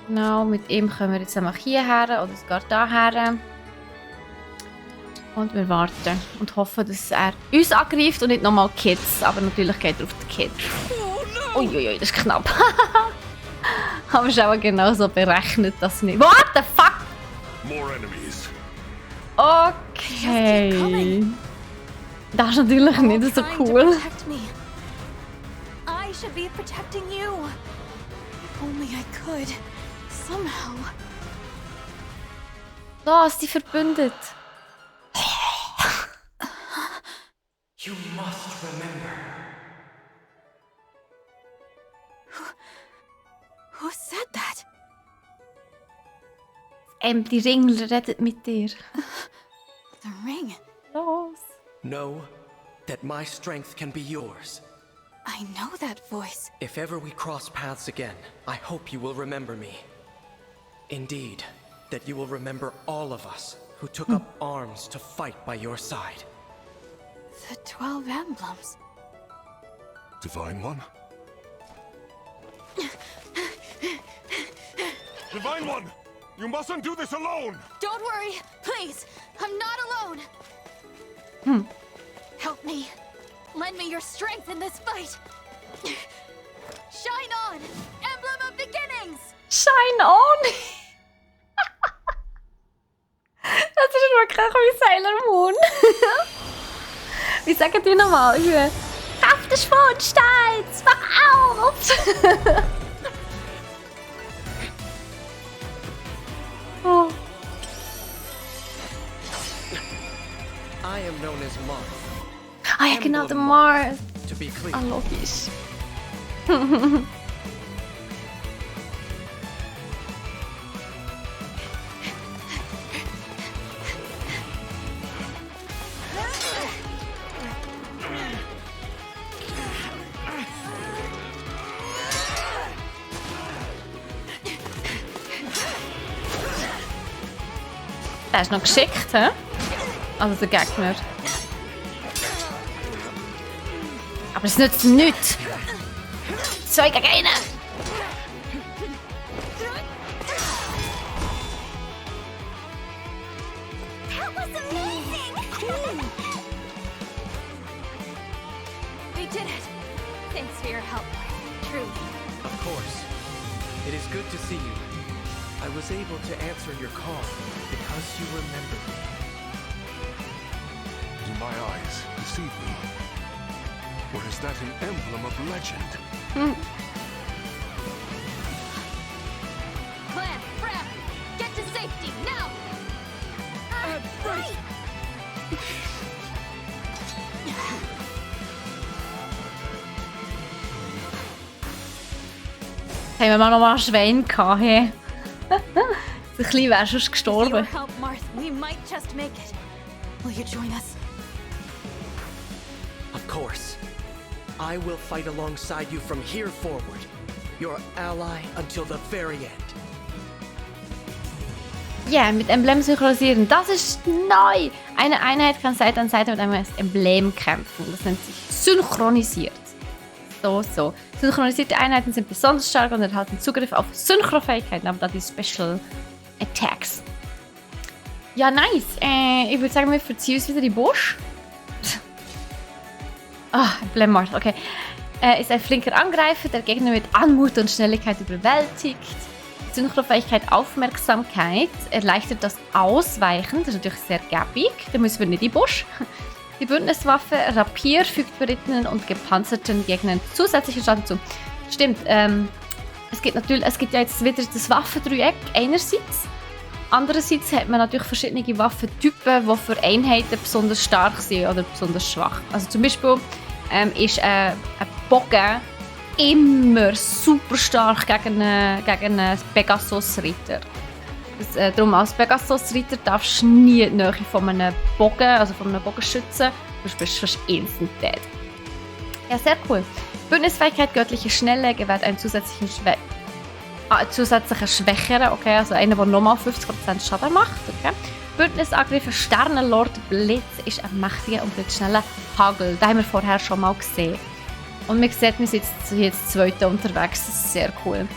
Genau, mit ihm können wir jetzt einmal hierher oder sogar daher. Und wir warten und hoffen, dass er uns angreift und nicht nochmal Kids. Aber natürlich geht er auf die Kids. Uiuiui, das ist knapp. Haben wir auch genau so berechnet, dass nicht. What the fuck? More enemies. Okay. Das ist natürlich nicht so cool. I should be protecting you. If only I could. Somehow. Los, die verbündet. You must remember. Who said that? Die Ringel redet mit dir. The ring. Los. Know that my strength can be yours. I know that voice. If ever we cross paths again, I hope you will remember me. Indeed, that you will remember all of us who took up arms to fight by your side. The 12 emblems. Divine One? Divine One! You mustn't do this alone! Don't worry, please. I'm not alone. Help me. Lend me your strength in this fight. Shine on, Emblem of Beginnings. Shine on! Das ist wirklich wie Sailor Moon. Wie sagen die nochmal? Kraft des Mondsteins! Wach auf! Oh. I am known as Marth. Ah ja, genau, der Mars. To be clear, Ah, logisch. Der ist noch geschickt, hä? Also der Gegner. Aber es nützt nichts. 2 gegen 1. That was amazing! We did it. Thanks for your help, truly. of course. It is good to see you. I was able to answer your call because you remembered me. Do my eyes deceive me? Or is that an emblem of legend? Plan, prep, get to safety, now! Right! Haben wir mal noch mal einen Schwein gehabt, hey? Ein bisschen wärst du With your gestorben. help, Marth, we might just make it. Will you join us? Of course. I will fight alongside you from here forward. Your ally until the very end. Ja, mit Emblem synchronisieren, das ist neu! Eine Einheit kann Seite an Seite mit einem Emblem kämpfen. Das nennt sich synchronisiert. So. Synchronisierte Einheiten sind besonders stark und erhalten Zugriff auf Synchro-Fähigkeiten, aber da die Special Attacks. Ja, nice. Ich würde sagen, wir verziehen uns wieder in den Busch. Emblem Marth, okay. Ist ein flinker Angreifer, der Gegner mit Anmut und Schnelligkeit überwältigt. Synchro-Fähigkeit Aufmerksamkeit erleichtert das Ausweichen, das ist natürlich sehr gäbig. Da müssen wir nicht in den Busch. Die Bündniswaffe Rapier fügt berittenen und gepanzerten Gegnern zusätzlichen Schaden zu. Stimmt, es gibt ja jetzt wieder das Waffendreieck einerseits. Andererseits hat man natürlich verschiedene Waffentypen, die für Einheiten besonders stark sind oder besonders schwach. Also zum Beispiel ist ein Bogen immer super stark gegen einen Pegasus-Ritter. Darum als Pegasus-Ritter darfst du nie in die Nähe von einem Bogen, also von einem Bogenschützen, sonst bist du fast instant dead. Ja, sehr cool. Bündnisfähigkeit göttliche Schnelle gewährt einen zusätzlichen schwächeren, okay, also einer, der nochmal 50% Schaden macht, okay. Bündnisangriff Sternenlord Blitz ist ein mächtiger und blitzschneller Hagel. Den haben wir vorher schon mal gesehen. Und man sieht, wir sind jetzt zweite unterwegs, das ist sehr cool.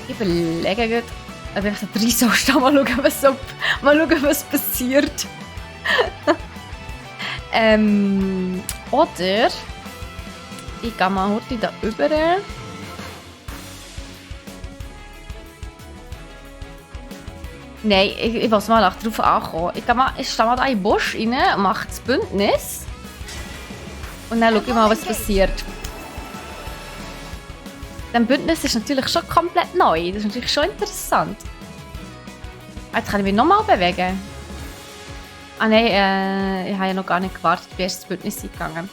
Ich überlege gerade, ob ich da drin soll stehen, mal schauen, was passiert. Oder ich gehe mal heute da rüber. Nein, ich muss mal darauf ankommen. Ich stehe mal da in den Busch rein und mache das Bündnis. Und dann schaue ich mal, was passiert. Das Bündnis ist natürlich schon komplett neu. Das ist natürlich schon interessant. Jetzt kann ich mich nochmal bewegen. Ah nein, ich habe ja noch gar nicht gewartet, bis das Bündnis eingegangen.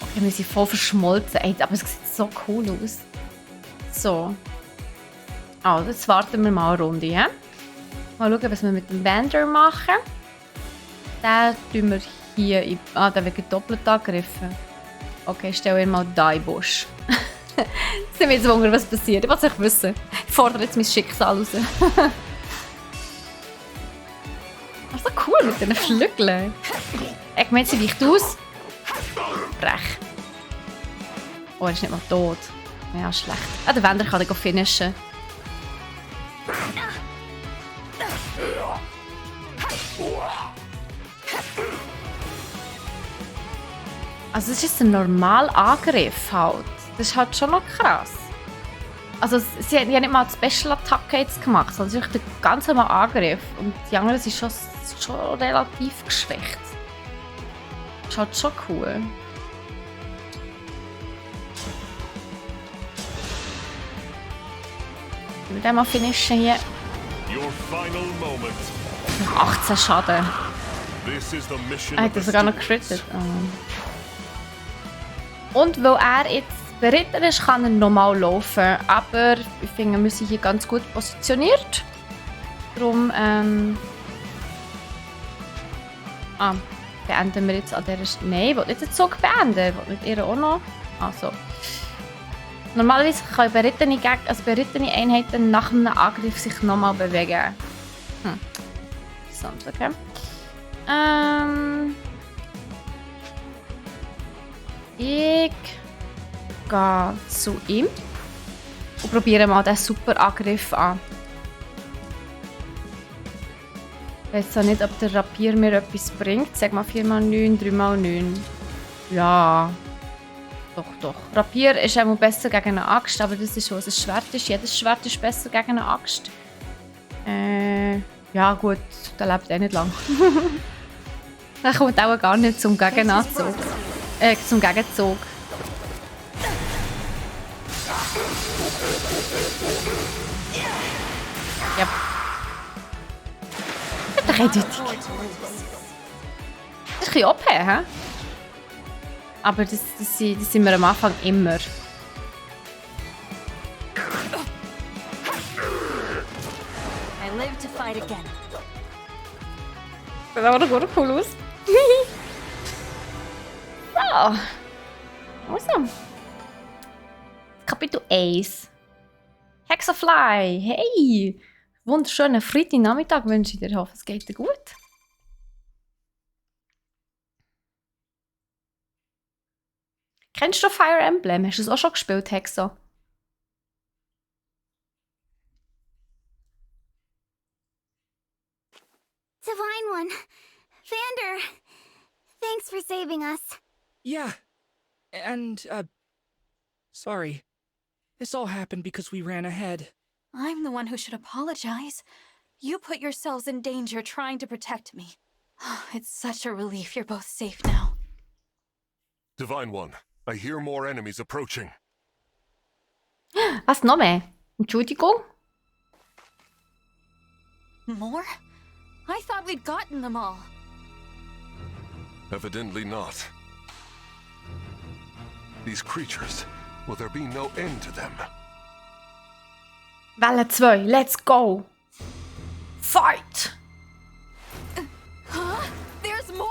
Okay, wir sind voll verschmolzen. Ey, aber es sieht so cool aus. So. Also, jetzt warten wir mal eine Runde. Ja? Mal schauen, was wir mit dem Wander machen. Den tun wir Hier, der wird doppelt angegriffen. Okay, stell ihn mal da in den Busch. Ich bin jetzt wundern, was passiert. Ich will es nicht wissen. Ich fordere jetzt mein Schicksal raus. Das ist doch cool mit diesen Flügeln. Ich meine, sie weicht aus. Brech. Oh, er ist nicht mal tot. Ja, schlecht. Ah, der Wender kann ihn finishen. Also das ist ein normaler Angriff halt. Das ist halt schon noch krass. Also sie haben ja nicht mal die Special-Attacke jetzt gemacht, sondern es ist wirklich der ganz normale Angriff. Und die anderen sind schon relativ geschwächt. Das ist halt schon cool. Ich will den mal finishen hier. 18 Schaden. Er hat das sogar noch crittet. Und weil er jetzt beritten ist, kann er nochmal laufen. Aber ich finde, wir sind hier ganz gut positioniert. Darum beenden wir jetzt an dieser Stelle. Nein, ich will nicht den Zug beenden. Ich will mit ihr auch noch. Also. Normalerweise können berittene Einheiten nach einem Angriff sich nochmal bewegen. Interessant, okay. Ich gehe zu ihm und probiere mal diesen super Angriff an. Ich weiß auch nicht, ob der Rapier mir etwas bringt. Sag mal 4x9, 3x9. Ja. Doch. Rapier ist einmal besser gegen eine Axt, aber das ist, was ein Schwert ist. Jedes Schwert ist besser gegen eine Axt. Ja gut, der lebt eh nicht lang. Der kommt auch gar nicht zum Gegenzug. Ja. Das ist doch eindeutig. Das ist ein bisschen OP, hä? Aber das sind wir am Anfang immer. I live to fight again. Das sieht aber doch cool aus. So. Also. Kapitel 1. Hexafly. Hey! Wunderschönen Freitagnachmittag wünsche ich dir. Ich hoffe, es geht dir gut. Kennst du Fire Emblem? Hast du es auch schon gespielt, Hexa? Divine One. Vander. Thanks for saving us. Yeah. And, sorry. This all happened because we ran ahead. I'm the one who should apologize. You put yourselves in danger trying to protect me. It's such a relief you're both safe now. Divine One, I hear more enemies approaching. Was noch mehr? Entschuldigung? More? I thought we'd gotten them all. Evidently not. These creatures, will there be no end to them? Welle 2, let's go! Fight! Huh? There's more?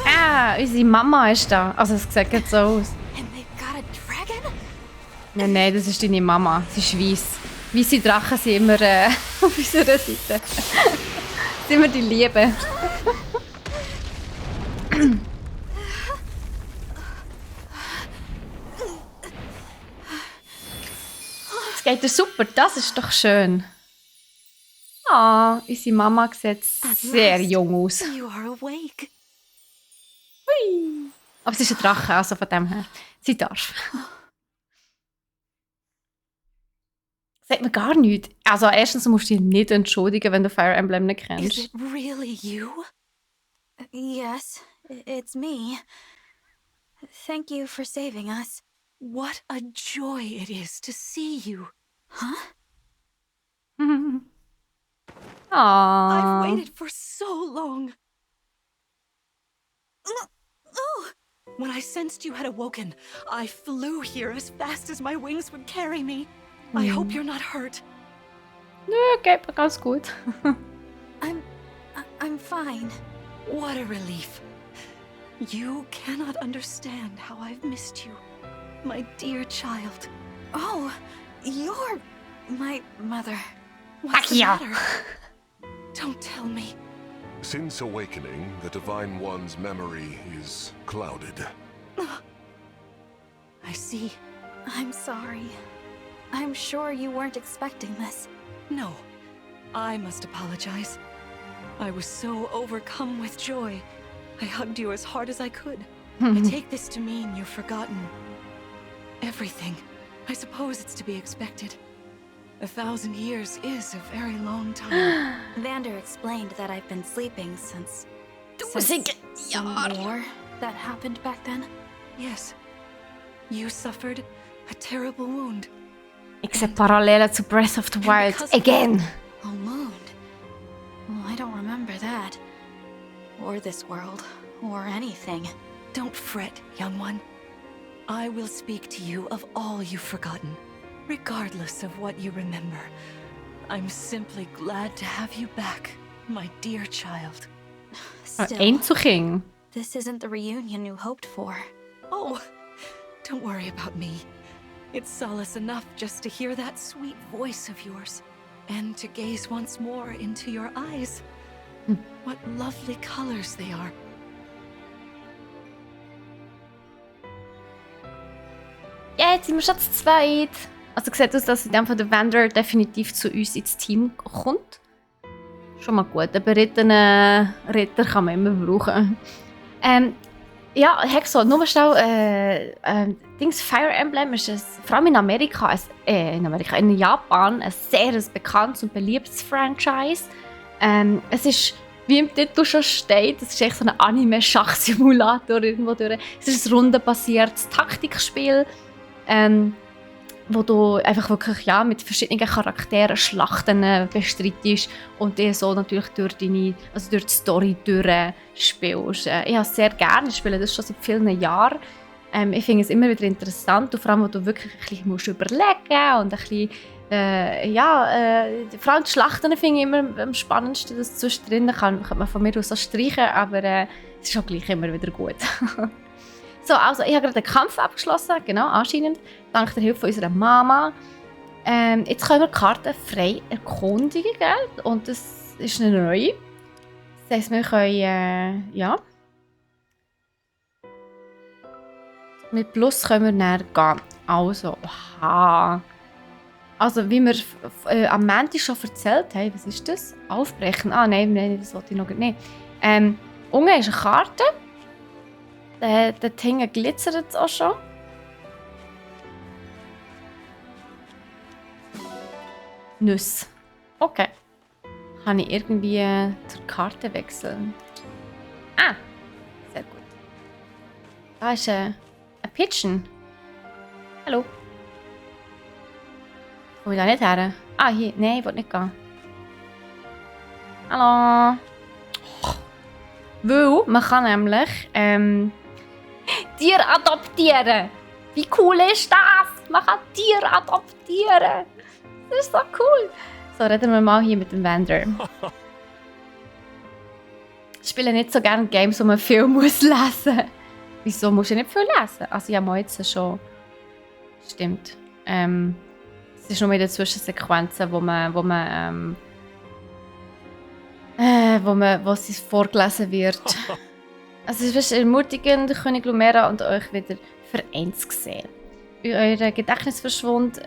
Ah, unsere Mama ist da. Also es sieht jetzt so aus. And they've got a dragon? Nein, das ist deine Mama. Sie ist weiss. Weisse Drachen sind immer auf unserer Seite. Sind immer die Liebe. Es geht dir super, das ist doch schön. Ah, unsere Mama sieht sehr jung aus. You are awake. Hui. Aber sie ist ein Drache, also von dem her. Sie darf. Sagt mir gar nichts. Also erstens musst du dich nicht entschuldigen, wenn du Fire Emblem nicht Is kennst. it really you? Yes, it's me. Thank you for saving us. What a joy it is to see you. Huh? I've Aww. waited for so long. When I sensed you had awoken, I flew here as fast as my wings would carry me. I hope you're not hurt. Nö, geht mir ganz gut. I'm I'm fine. What a relief. You cannot understand how I've missed you, my dear child. Oh, you're my mother. What's the Yeah. matter? Don't tell me. Since awakening, the Divine One's memory is clouded. I see. I'm sorry. I'm sure you weren't expecting this. No, I must apologize. I was so overcome with joy. I hugged you as hard as I could. I take this to mean you've forgotten everything. I suppose it's to be expected. 1,000 years is a very long time. Vander explained that I've been sleeping since some war that happened back then. Yes, you suffered a terrible wound. Ich sehe Parallelen zu Breath of the Wild. Again! A wound? Well, I don't remember that. Or this world. Or anything. Don't fret, young one. I will speak to you of all you've forgotten, regardless of what you remember. I'm simply glad to have you back, my dear child. Still, Einzuking. this isn't the reunion you hoped for. Oh, don't worry about me. It's solace enough just to hear that sweet voice of yours, and to gaze once more into your eyes. What lovely colors they are. Ja, jetzt sind wir schon zu zweit. Also sieht aus, dass in dem Fall der Vander definitiv zu uns ins Team kommt. Schon mal gut. Einen berittenen Ritter kann man immer brauchen. Ja, Hexo, nur mal schnell. Fire Emblem ist vor allem in in Japan ein sehr bekanntes und beliebtes Franchise. Es ist, wie im Titel schon steht, es ist echt so ein Anime-Schach-Simulator irgendwo durch. Es ist ein rundenbasiertes Taktikspiel, wo du einfach wirklich mit verschiedenen Charakteren Schlachten bestreitest und die so natürlich durch die Story durchspielst. Ich habe es sehr gerne, ich spiele das schon seit vielen Jahren. Ich finde es immer wieder interessant, und vor allem, wo du wirklich ein bisschen überlegen musst und ein bisschen, vor allem die Schlachten finde ich immer am spannendsten, das zwischendrin kann man von mir aus auch streichen, aber es ist auch gleich immer wieder gut. So, also ich habe gerade den Kampf abgeschlossen, genau, anscheinend, dank der Hilfe unserer Mama. Jetzt können wir die Karte frei erkundigen, gell? Und das ist eine neue. Das heisst, wir können, mit Plus können wir näher gehen. Also, oha. Also, wie wir am Montag schon erzählt haben, was ist das? Aufbrechen. Ah, nein, das wollte ich noch nicht. Unten ist eine Karte. Dort hinten glitzert es auch schon. Nüsse. Okay. Kann ich irgendwie zur Karte wechseln? Ah, sehr gut. Da ist ein Pigeon. Hallo. Komm ich da nicht her? Ah, hier. Nein, ich will nicht gehen. Hallo. Weil man kann nämlich Tiere adoptieren. Wie cool ist das? Man kann Tiere adoptieren. Das ist so cool. So, reden wir mal hier mit dem Vander. Ich spiele nicht so gerne Games, wo man viel muss lesen muss. Wieso musst du nicht viel lesen? Also ja, mal jetzt schon. Stimmt. Es ist nur in den Zwischensequenzen, wo es vorgelesen wird. Also es ist ermutigend, König Lumera und euch wieder vereint zu sehen. Euer Gedächtnisverschwund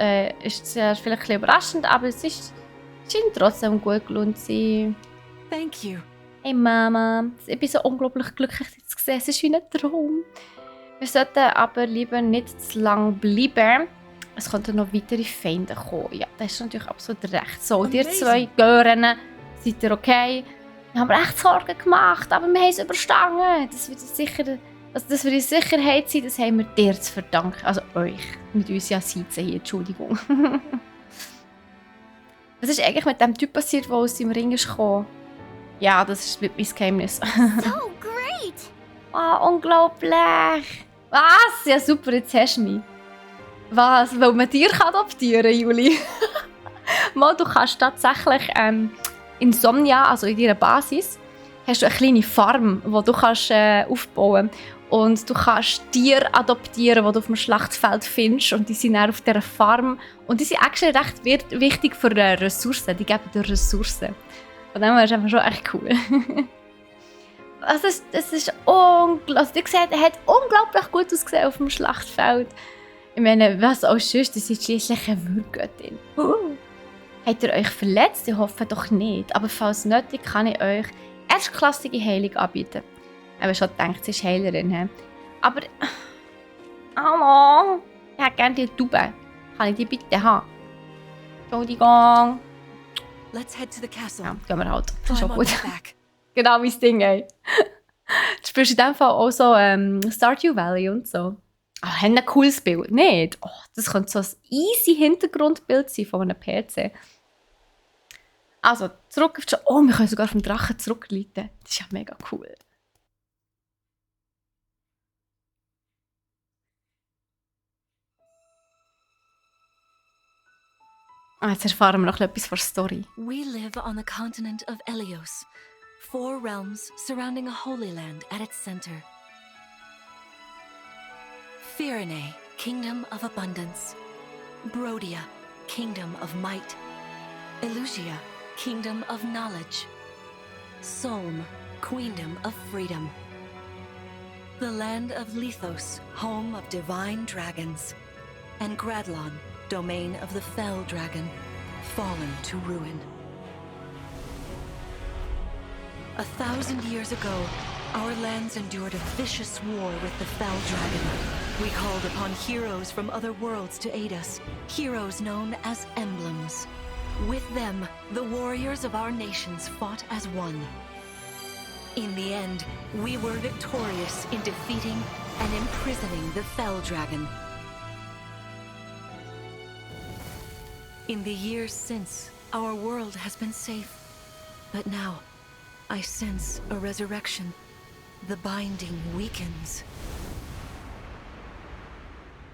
ist zwar vielleicht ein bisschen überraschend, aber es scheint trotzdem gut gelohnt zu sein. Thank you. Hey Mama, ich bin so unglaublich glücklich, dich zu sehen. Es ist wie ein Traum. Wir sollten aber lieber nicht zu lang bleiben. Es könnten noch weitere Feinde kommen. Ja, das ist natürlich absolut recht. So, ihr zwei Gören, seid ihr okay? Wir haben echt Sorgen gemacht, aber wir haben es überstanden. Das wir in Sicherheit sind, das haben wir dir zu verdanken. Also euch. Mit uns ja sitzen hier, Entschuldigung. Was ist eigentlich mit dem Typ passiert, der aus dem Ring ist gekommen? Ja, das ist mein Geheimnis. So great! Oh, unglaublich! Was? Ja super, jetzt hast du mich. Was? Weil man dir adoptieren kann, Juli? Mal, du kannst tatsächlich Insomnia, also in deiner Basis, hast du eine kleine Farm, die du kannst, aufbauen kannst. Und du kannst Tiere adoptieren, die du auf dem Schlachtfeld findest. Und die sind dann auf dieser Farm. Und die sind actually recht wichtig für Ressourcen. Die geben dir Ressourcen. Von dem her ist einfach schon echt cool. Also es ist unglaublich. Also, ihr seht, er hat unglaublich gut ausgesehen auf dem Schlachtfeld. Ich meine, was auch sonst, das ist schliesslich eine Würgöttin. Habt ihr euch verletzt? Ich hoffe doch nicht. Aber falls nötig, kann ich euch erstklassige Heilung anbieten. Ich habe schon gedacht, sie ist Heilerin. He? Aber... Hallo? Ich hätte gerne die Tube. Kann ich die bitte haben? Entschuldigung. Let's head to the castle. Ja, gehen wir halt. Das ist schon Climb on gut. my back. Genau mein Ding, ey. Du spielst in dem Fall auch so Stardew Valley und so. Ah, haben ein cooles Bild. Nicht? Oh, das könnte so ein easy Hintergrundbild sein von einem PC. Also, zurück auf die Oh, wir können sogar vom Drachen zurückleiten. Das ist ja mega cool. Jetzt erfahren wir noch etwas von der Story. We live on the continent of Elios, 4 realms surrounding a holy land at its center. Firene, kingdom of abundance. Brodia, kingdom of might. Elusia, kingdom of knowledge. Solm, queendom of freedom. The land of Lithos, home of divine dragons. And Gradlon, domain of the fell dragon, fallen to ruin. 1,000 years ago, our lands endured a vicious war with the fell dragon. We called upon heroes from other worlds to aid us, heroes known as emblems. With them, the warriors of our nations fought as one. In the end, we were victorious in defeating and imprisoning the fell dragon. In the years since, our world has been safe. But now, I sense a resurrection. The binding weakens.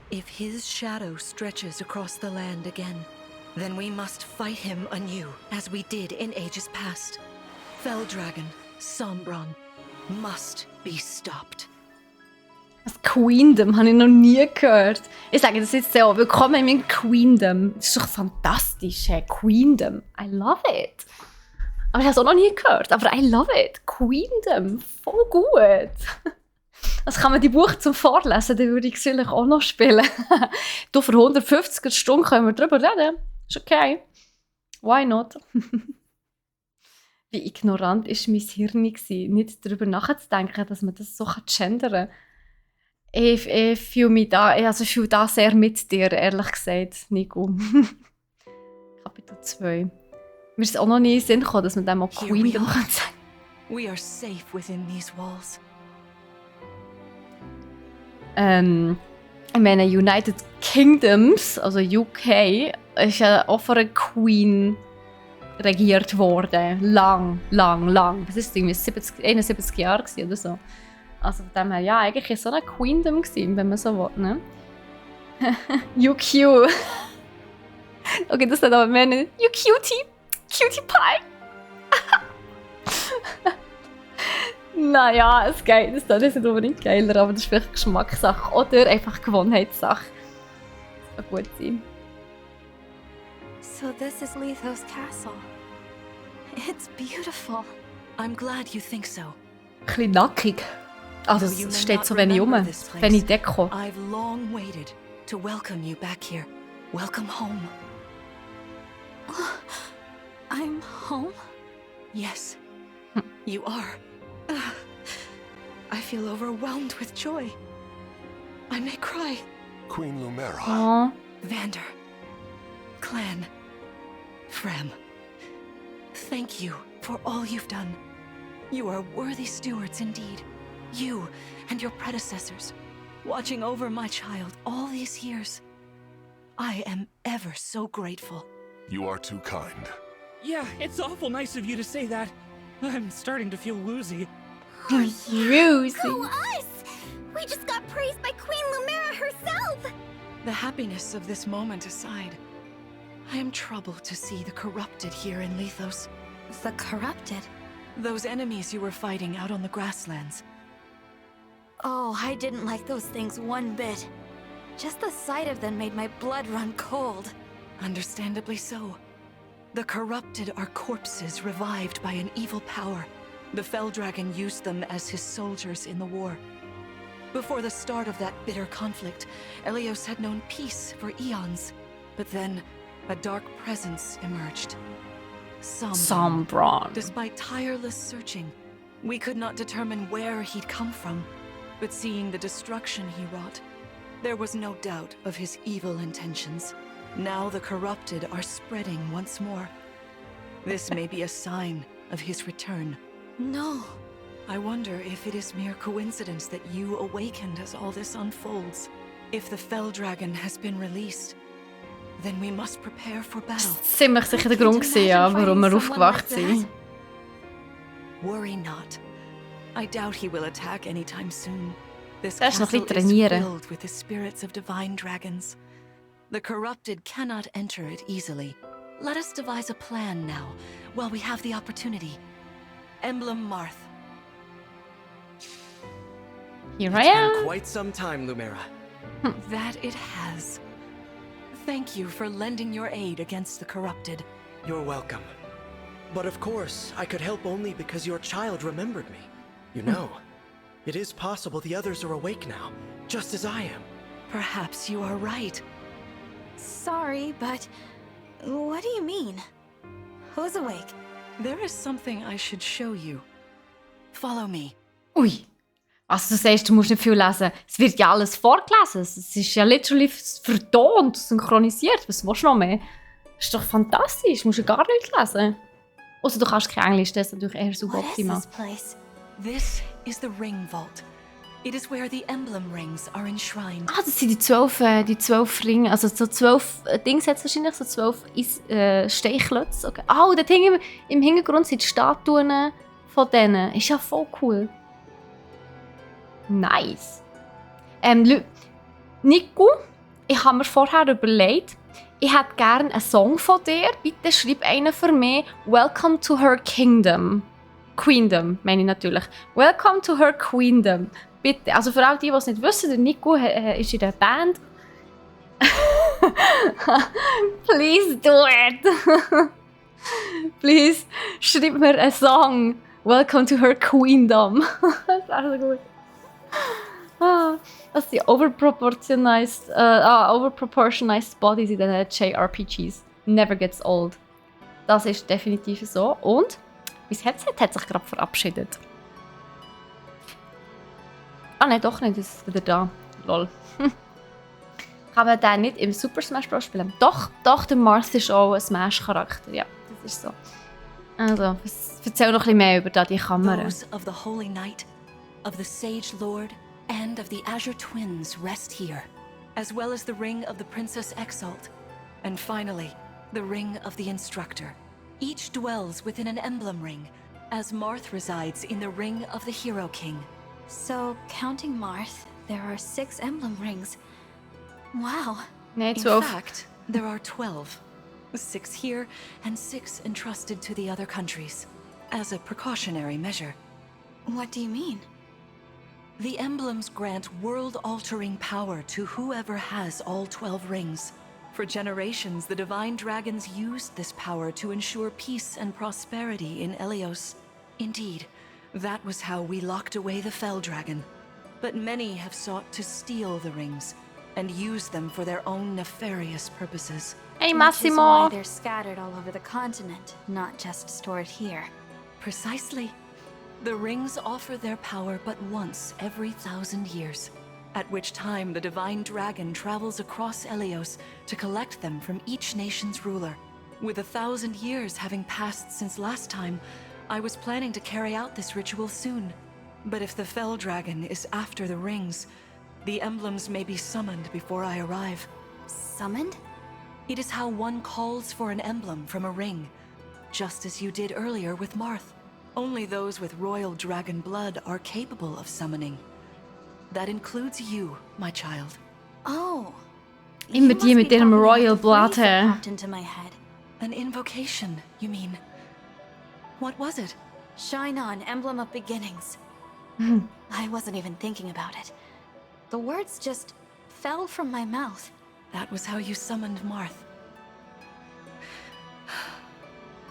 If his shadow stretches across the land again, then we must fight him anew, as we did in ages past. Fell Dragon, Sombron, must be stopped. Das Queendom habe ich noch nie gehört. Ich sage das jetzt so, willkommen in meinem Queendom. Das ist doch fantastisch, hey? Queendom. I love it. Aber ich habe es auch noch nie gehört, aber I love it. Queendom, voll gut. Also kann man die Buch zum Vorlesen, dann würde ich es vielleicht auch noch spielen. Du, für 150 Stunden können wir darüber reden. Ist okay. Why not? Wie ignorant war mein Hirn, nicht darüber nachzudenken, dass man das so gendern kann. Ich fühle da sehr mit dir, ehrlich gesagt, Nico. Kapitel 2. Mir ist auch noch nie in den Sinn gekommen, dass man dem auch Queendom sagen kann. We are safe within these walls. Ich meine, United Kingdoms, also UK, ist ja auch von einer Queen regiert worden. Lang. Das war irgendwie 71 Jahre oder so. Also von dem her, ja, eigentlich war es so ein Queendom gewesen, wenn man so will, ne? UQ. Okay, das hat aber mehr nicht. You cutie! Cutie Pie! Naja, es geht. Das ist nicht unbedingt geiler, aber das ist vielleicht Geschmackssache oder einfach Gewohnheitssache. Das kann gut sein. So this is Lithos Castle. It's beautiful. I'm glad you think so. Ein bisschen nackig. Also es steht so wenig rum, wenig Deko. I've long waited to welcome you back here. Welcome home. I'm home? Yes, you are. I feel overwhelmed with joy. I may cry. Queen Lumera. Aww. Vander, Clan, Frem, thank you for all you've done. You are worthy stewards indeed. You and your predecessors, watching over my child all these years. I am ever so grateful. You are too kind. Yeah, it's awful nice of you to say that. I'm starting to feel woozy. Woozy. Go us! We just got praised by Queen Lumera herself! The happiness of this moment aside, I am troubled to see the corrupted here in Lithos. The corrupted? Those enemies you were fighting out on the grasslands. Oh, I didn't like those things one bit. Just the sight of them made my blood run cold. Understandably so. The corrupted are corpses revived by an evil power. The Fell Dragon used them as his soldiers in the war. Before the start of that bitter conflict, Elios had known peace for eons. But then, a dark presence emerged. Sombron. Despite tireless searching, we could not determine where he'd come from. But seeing the destruction he wrought, there was no doubt of his evil intentions. Now the corrupted are spreading once more. This may be a sign of his return. No. I wonder if it is mere coincidence that you awakened as all this unfolds. If the Fell Dragon has been released, then we must prepare for battle. Ziemlich sicher der Grund gewesen, ja, warum wir aufgewacht sind. Worry not. I doubt he will attack anytime soon. This Er ist noch ein castle bisschen is trainieren. filled with the spirits of divine dragons. The corrupted cannot enter it easily. Let us devise a plan now, while we have the opportunity. Emblem Marth. Here It's I been am. quite some time, Lumera. That it has. Thank you for lending your aid against the corrupted. You're welcome. But of course, I could help only because your child remembered me. You know, it is possible the others are awake now, just as I am. Perhaps you are right. Sorry, but what do you mean? Who's awake? There is something I should show you. Follow me. Ui. Also du sagst, du musst nicht viel lesen. Es wird ja alles vorgelesen. Es ist ja literally vertont, synchronisiert. Was willst du noch mehr? Das ist doch fantastisch. Du musst ja gar nichts lesen. Außer du kannst kein Englisch, das ist natürlich eher What is suboptimal. this place? This is the Ring Vault. It is where the emblem rings are enshrined. Ah, das sind die 12 Ringe. Also so 12 Dings hat es wahrscheinlich, so 12 Steinklötze. Okay. Ah, und dort im Hintergrund sind die Statuen von denen. Ist ja voll cool. Nice. Nico, ich habe mir vorher überlegt, ich hätte gerne einen Song von dir. Bitte schreib einen für mich. Welcome to her kingdom. Queendom, meine ich natürlich. Welcome to her queendom. Bitte. Also für all die, die es nicht wissen, der Nico ist in der Band. Please do it. Please, schreib mir einen Song. Welcome to her queendom. Das ist auch so gut. Das sind overproportionized bodies in den JRPGs. Never gets old. Das ist definitiv so. Und mein Headset hat sich gerade verabschiedet. Ah nein, doch nicht, es ist wieder da. Lol. Kann man den nicht im Super Smash Bros. Spielen? Doch, der Marth ist auch ein Smash-Charakter. Ja, das ist so. Also, erzähl noch ein bisschen mehr über die Kamera. Those of the Holy Knight, of the Sage Lord, and of the Azure Twins rest here, as well as the Ring of the Princess Exalt, and finally, the Ring of the Instructor. Each dwells within an emblem ring, as Marth resides in the Ring of the Hero King. So, counting Marth, there are 6 emblem rings. Wow. Nein, In 12. fact, there are 12. 6 here, and 6 entrusted to the other countries, as a precautionary measure. What do you mean? The emblems grant world-altering power to whoever has all 12 rings. For generations, the divine dragons used this power to ensure peace and prosperity in Elios. Indeed, that was how we locked away the Fell Dragon. But many have sought to steal the rings and use them for their own nefarious purposes. Hey Which is Massimo! why they're scattered all over the continent, not just stored here. Precisely. The rings offer their power but once every 1,000 years, at which time the divine dragon travels across Elios to collect them from each nation's ruler. With 1,000 years having passed since last time, I was planning to carry out this ritual soon. But if the Fell Dragon is after the rings, the emblems may be summoned before I arrive. Summoned? It is how one calls for an emblem from a ring, just as you did earlier with Marth. Only those with royal dragon blood are capable of summoning. That includes you, my child. Oh. Immer You die must mit be ihrem talking about Royal the Blood phrase that hair. popped into my head. An invocation, you mean? What was it? Shine on, emblem of beginnings. I wasn't even thinking about it. The words just fell from my mouth. That was how you summoned Marth.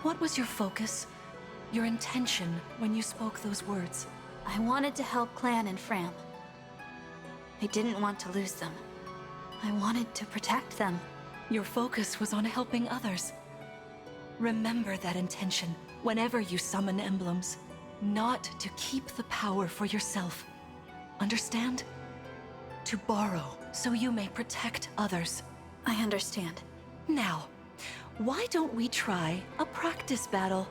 What was your focus, your intention when you spoke those words? I wanted to help Clan and Fram. I didn't want to lose them. I wanted to protect them. Your focus was on helping others. Remember that intention whenever you summon emblems. Not to keep the power for yourself. Understand? To borrow so you may protect others. I understand. Now, why don't we try a practice battle?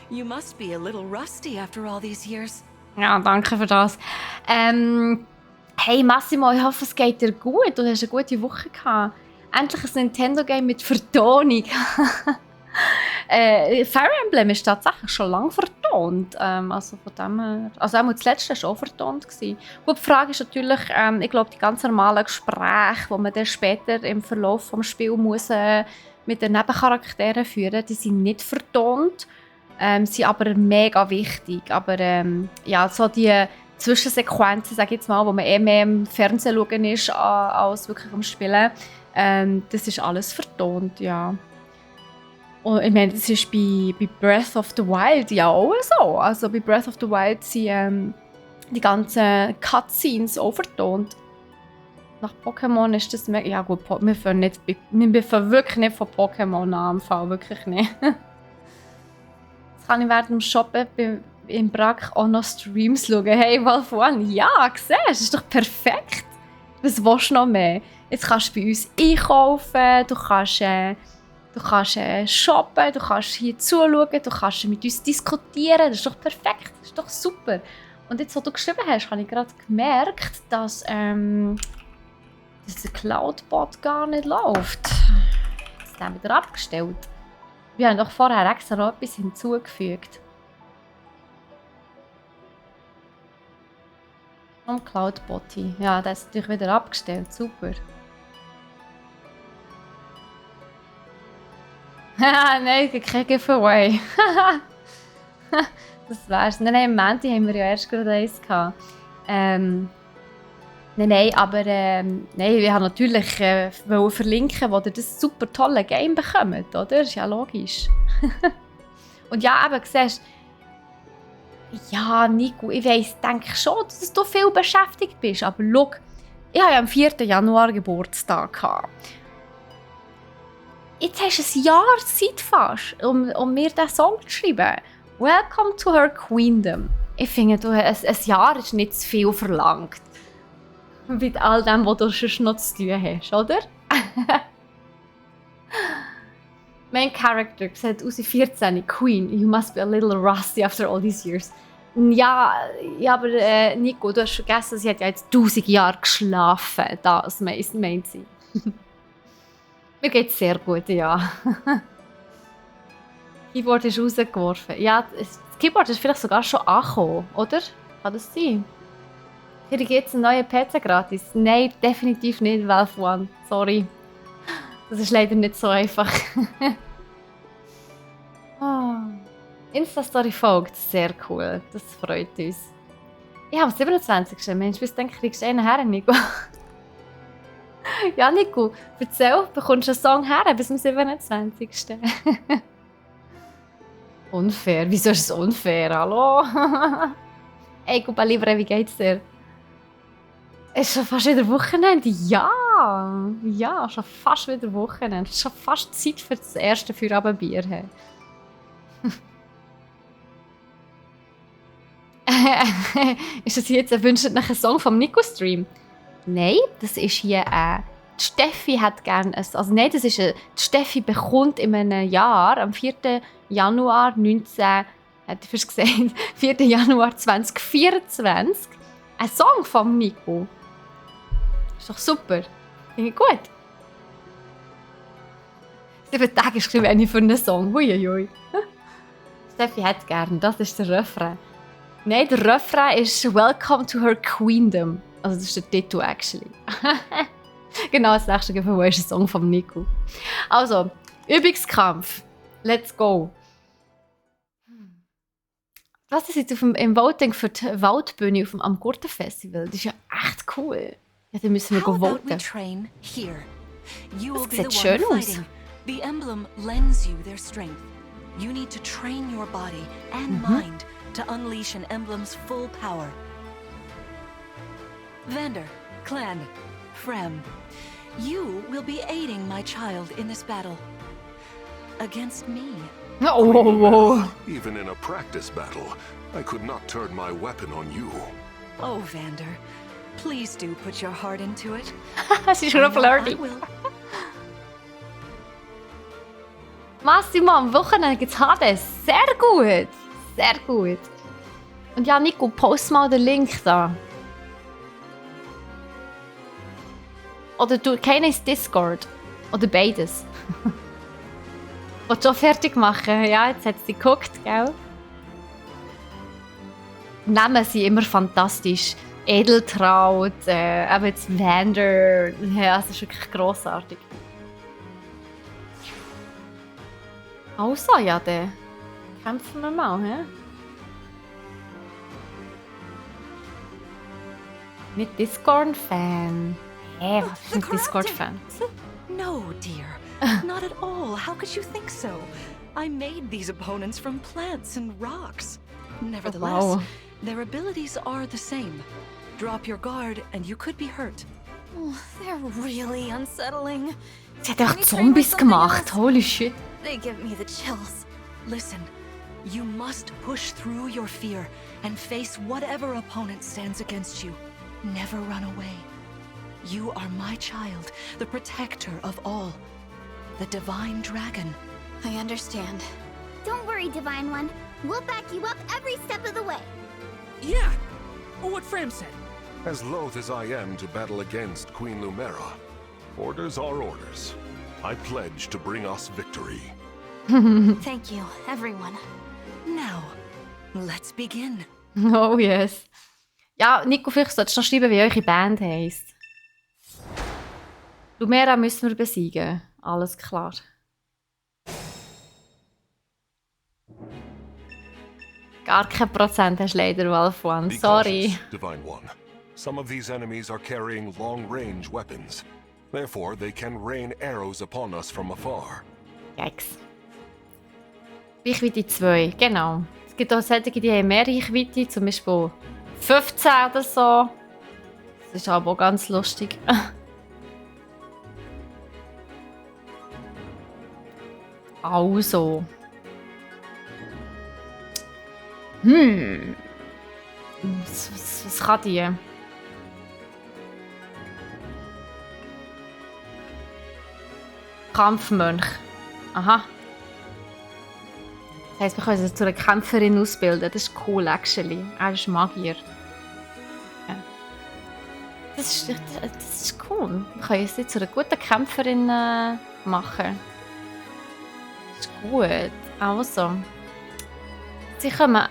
You must be a little rusty after all these years. Ja, danke für das. Hey Massimo, ich hoffe, es geht dir gut. Du hast eine gute Woche gehabt. Endlich ein Nintendo-Game mit Vertonung. Fire Emblem ist tatsächlich schon lange vertont. Also von dem her, also auch das letzte war schon vertont gewesen. Gut, die Frage ist natürlich, ich glaube, die ganz normalen Gespräche, die man dann später im Verlauf des Spiels muss, mit den Nebencharakteren führen, die sind nicht vertont, sind aber mega wichtig. Aber ja, so die Zwischensequenzen, sage ich jetzt mal, wo man mehr im Fernsehen schauen ist, als wirklich am Spielen, das ist alles vertont, ja. Und ich meine, das ist bei Breath of the Wild ja auch so. Also bei Breath of the Wild sind die ganzen Cutscenes auch vertont. Nach Pokémon ist das mega... Ja gut, wir fangen wirklich nicht von Pokémon an, im Fall, wirklich nicht. Jetzt kann ich während dem Shoppen im Brack auch noch Streams schauen. Hey, Wolf One, ja, siehst du, das ist doch perfekt. Was willst du noch mehr? Jetzt kannst du bei uns einkaufen, du kannst shoppen, du kannst hier zuschauen, du kannst mit uns diskutieren. Das ist doch perfekt, das ist doch super. Und jetzt, wo du geschrieben hast, habe ich gerade gemerkt, dass der Cloudbot gar nicht läuft. Das ist dann wieder abgestellt. Wir haben doch vorher extra noch etwas hinzugefügt. Am Cloudbot. Ja, das ist natürlich wieder abgestellt. Super. Haha, nein, kein Giveaway. Das wär's. Nein, im Moment haben wir ja erst gerade eins gehabt. Nein, aber wir haben natürlich verlinken, wo ihr das super tolle Game bekommt, oder? Ist ja logisch. Und ja, eben, siehst ja, Nico, ich denke schon, dass du viel beschäftigt bist, aber schau, ich hatte ja am 4. Januar Geburtstag gehabt. Jetzt hast du ein Jahr Zeit fast, um mir diesen Song zu schreiben. Welcome to her Queendom. Ich finde, ein Jahr ist nicht zu viel verlangt. Mit all dem, was du schon noch zu tun hast, oder? Main Character seit 2014, Queen. You must be a little rusty after all these years. Ja, aber Nico, du hast vergessen, sie hat ja jetzt 1000 Jahre geschlafen. Das meint sie. Mir geht's sehr gut, ja. Das Keyboard ist rausgeworfen. Ja, das Keyboard ist vielleicht sogar schon angekommen, oder? Kann das sein? Hier gibt es einen neuen PC gratis. Nein, definitiv nicht, Valve One. Sorry. Das ist leider nicht so einfach. Insta-Story folgt. Sehr cool. Das freut uns. Ich habe am 27. Mensch, bis dann kriegst du einen her, Nico. Ja, Nico, erzähl, bekommst du einen Song her bis zum 27. Unfair. Wieso ist es unfair? Hallo? Ey, Cuba Libre, wie geht's dir? Es ist schon fast wieder Wochenende. Ja, schon fast wieder Wochenende. Es ist schon fast Zeit für das erste Feierabendbier. Ist das jetzt ein Wunsch nach einem Song vom Nico-Stream? Nein, das ist hier die Stefy hat gerne die Stefy bekommt in einem Jahr, am 4. Januar 4. Januar 2024, einen Song vom Nico. Ist doch super. Finde ich gut. 7 Tage ist wenig für einen Song. Huiuiui. Stefy hat gern, das ist der Refrain. Nein, der Refrain ist Welcome to her Queendom. Also das ist der Titel, actually. Genau, das nächste Giveaway ist ein Song von Nico. Also, Übungskampf. Let's go. Was ist jetzt im Voting für die Waldbühne am Gurtenfestival? Das ist ja echt cool. Ja, dann müssen wir How about voten. we train here? You will Das be sieht the schön one aus. fighting. The emblem lends you their strength. You need to train your body and mind to unleash an emblem's full power. Vander, Clan, Frem, you will be aiding my child in this battle. Against me. Oh. Even in a practice battle, I could not turn my weapon on you. Oh, Vander, please do put your heart into it. Sie ist schon I know flirty. I will. Massimo, am Wochenende gibt's HD. Sehr gut. Sehr gut. Und ja, Nico, post mal den Link da. Oder du, keiner ist Discord. Oder beides. Willst du auch fertig machen? Ja, jetzt hat sie geguckt, gell? Namen sind immer fantastisch. Edeltraut, eben jetzt Vander. Ja, es ist wirklich grossartig. Also, ja, dann kämpfen wir mal, hä? Nicht Discord-Fan. Hä, was ist ein Discord-Fan? No, dear. Not at all. How could you think so? I made these opponents from plants and rocks. Nevertheless, wow. their abilities are the same. Drop your guard and you could be hurt. Oh, they're really unsettling. Sie hat echt Zombies gemacht. Holy shit. They give me the chills. Listen, you must push through your fear and face whatever opponent stands against you. Never run away. You are my child, the protector of all. The divine dragon. I understand. Don't worry, Divine One. We'll back you up every step of the way. Yeah, what Fram said. As loath as I am to battle against Queen Lumera, orders are orders. I pledge to bring us victory. Thank you, everyone. Now, let's begin. Oh yes. Ja, Nico, vielleicht solltest du noch schreiben, wie eure Band heisst. Lumera müssen wir besiegen. Alles klar. Gar kein Prozent hast du leider, Wolf One. Be Sorry. cautious, Divine One. Some of these enemies are carrying long-range weapons. Therefore, they can rain arrows upon us from afar. Yikes. Reichweite 2, genau. Es gibt auch solche, die haben mehr Reichweite, zum Beispiel 15 oder so. Das ist aber auch ganz lustig. Also. Was kann die? Kampfmönch. Aha. Das heisst, wir können sie zu einer Kämpferin ausbilden. Das ist cool, actually. Er ist Magier. Ja. Das ist cool. Wir können sie zu einer guten Kämpferin machen. Das ist gut. Also. Sie kommen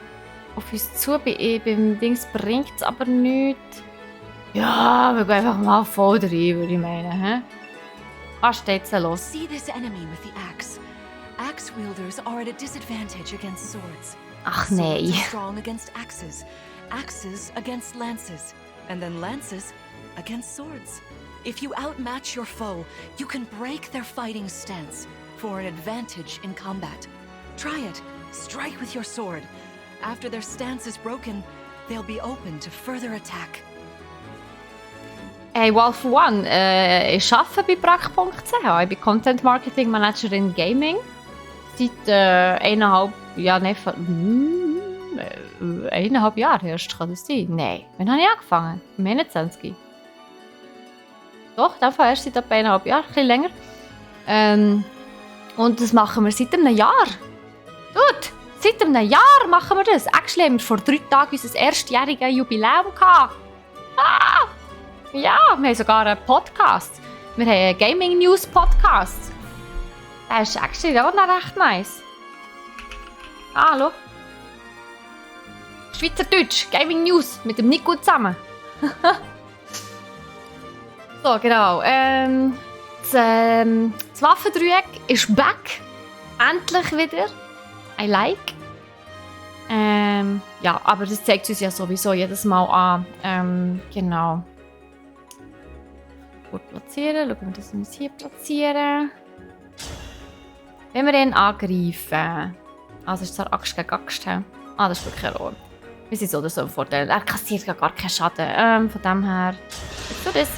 auf uns zu. Beim Dings bringt es aber nichts. Ja, wir gehen einfach mal voll rein, würde ich meinen. Hä? Was steht so los? See this enemy with the axe. Axe wielders are at a disadvantage against swords. Ach Swords nee. are strong against axes, axes against lances, and then lances against swords. If you outmatch your foe, you can break their fighting stance for an advantage in combat. Try it. Strike with your sword. After their stance is broken, they'll be open to further attack. Hey, Wolf One, ich arbeite bei brack.ch. Ich bin Content Marketing Managerin Gaming. Seit 1,5 Jahren, eineinhalb Jahre erst, kann das sein? Nein, wann habe ich angefangen? Im 21. Doch, in dem Fall erst seit etwa 1,5 Jahren, ein bisschen länger. Und das machen wir seit einem Jahr. Dude, seit einem Jahr machen wir das. Actually haben wir vor 3 Tagen unser erstjähriges Jubiläum gehabt. Ah! Ja, wir haben sogar einen Podcast. Wir haben einen Gaming News Podcast. Das ist actually auch noch recht nice. Ah, schau. Schweizerdeutsch, Gaming News mit dem Nico zusammen. So, genau. Das Waffendreieck ist back. Endlich wieder. I like. Ja, aber das zeigt uns ja sowieso jedes Mal an. Genau. Gut platzieren. Schauen wir, dass wir es hier platzieren. Wenn wir ihn angreifen. Also ist zwar Axt gegen Axt. Ah, das ist wirklich ein Rohr. Wir sind so oder so ein Vorteil. Er kassiert gar keinen Schaden. Von dem her. Jetzt tu das.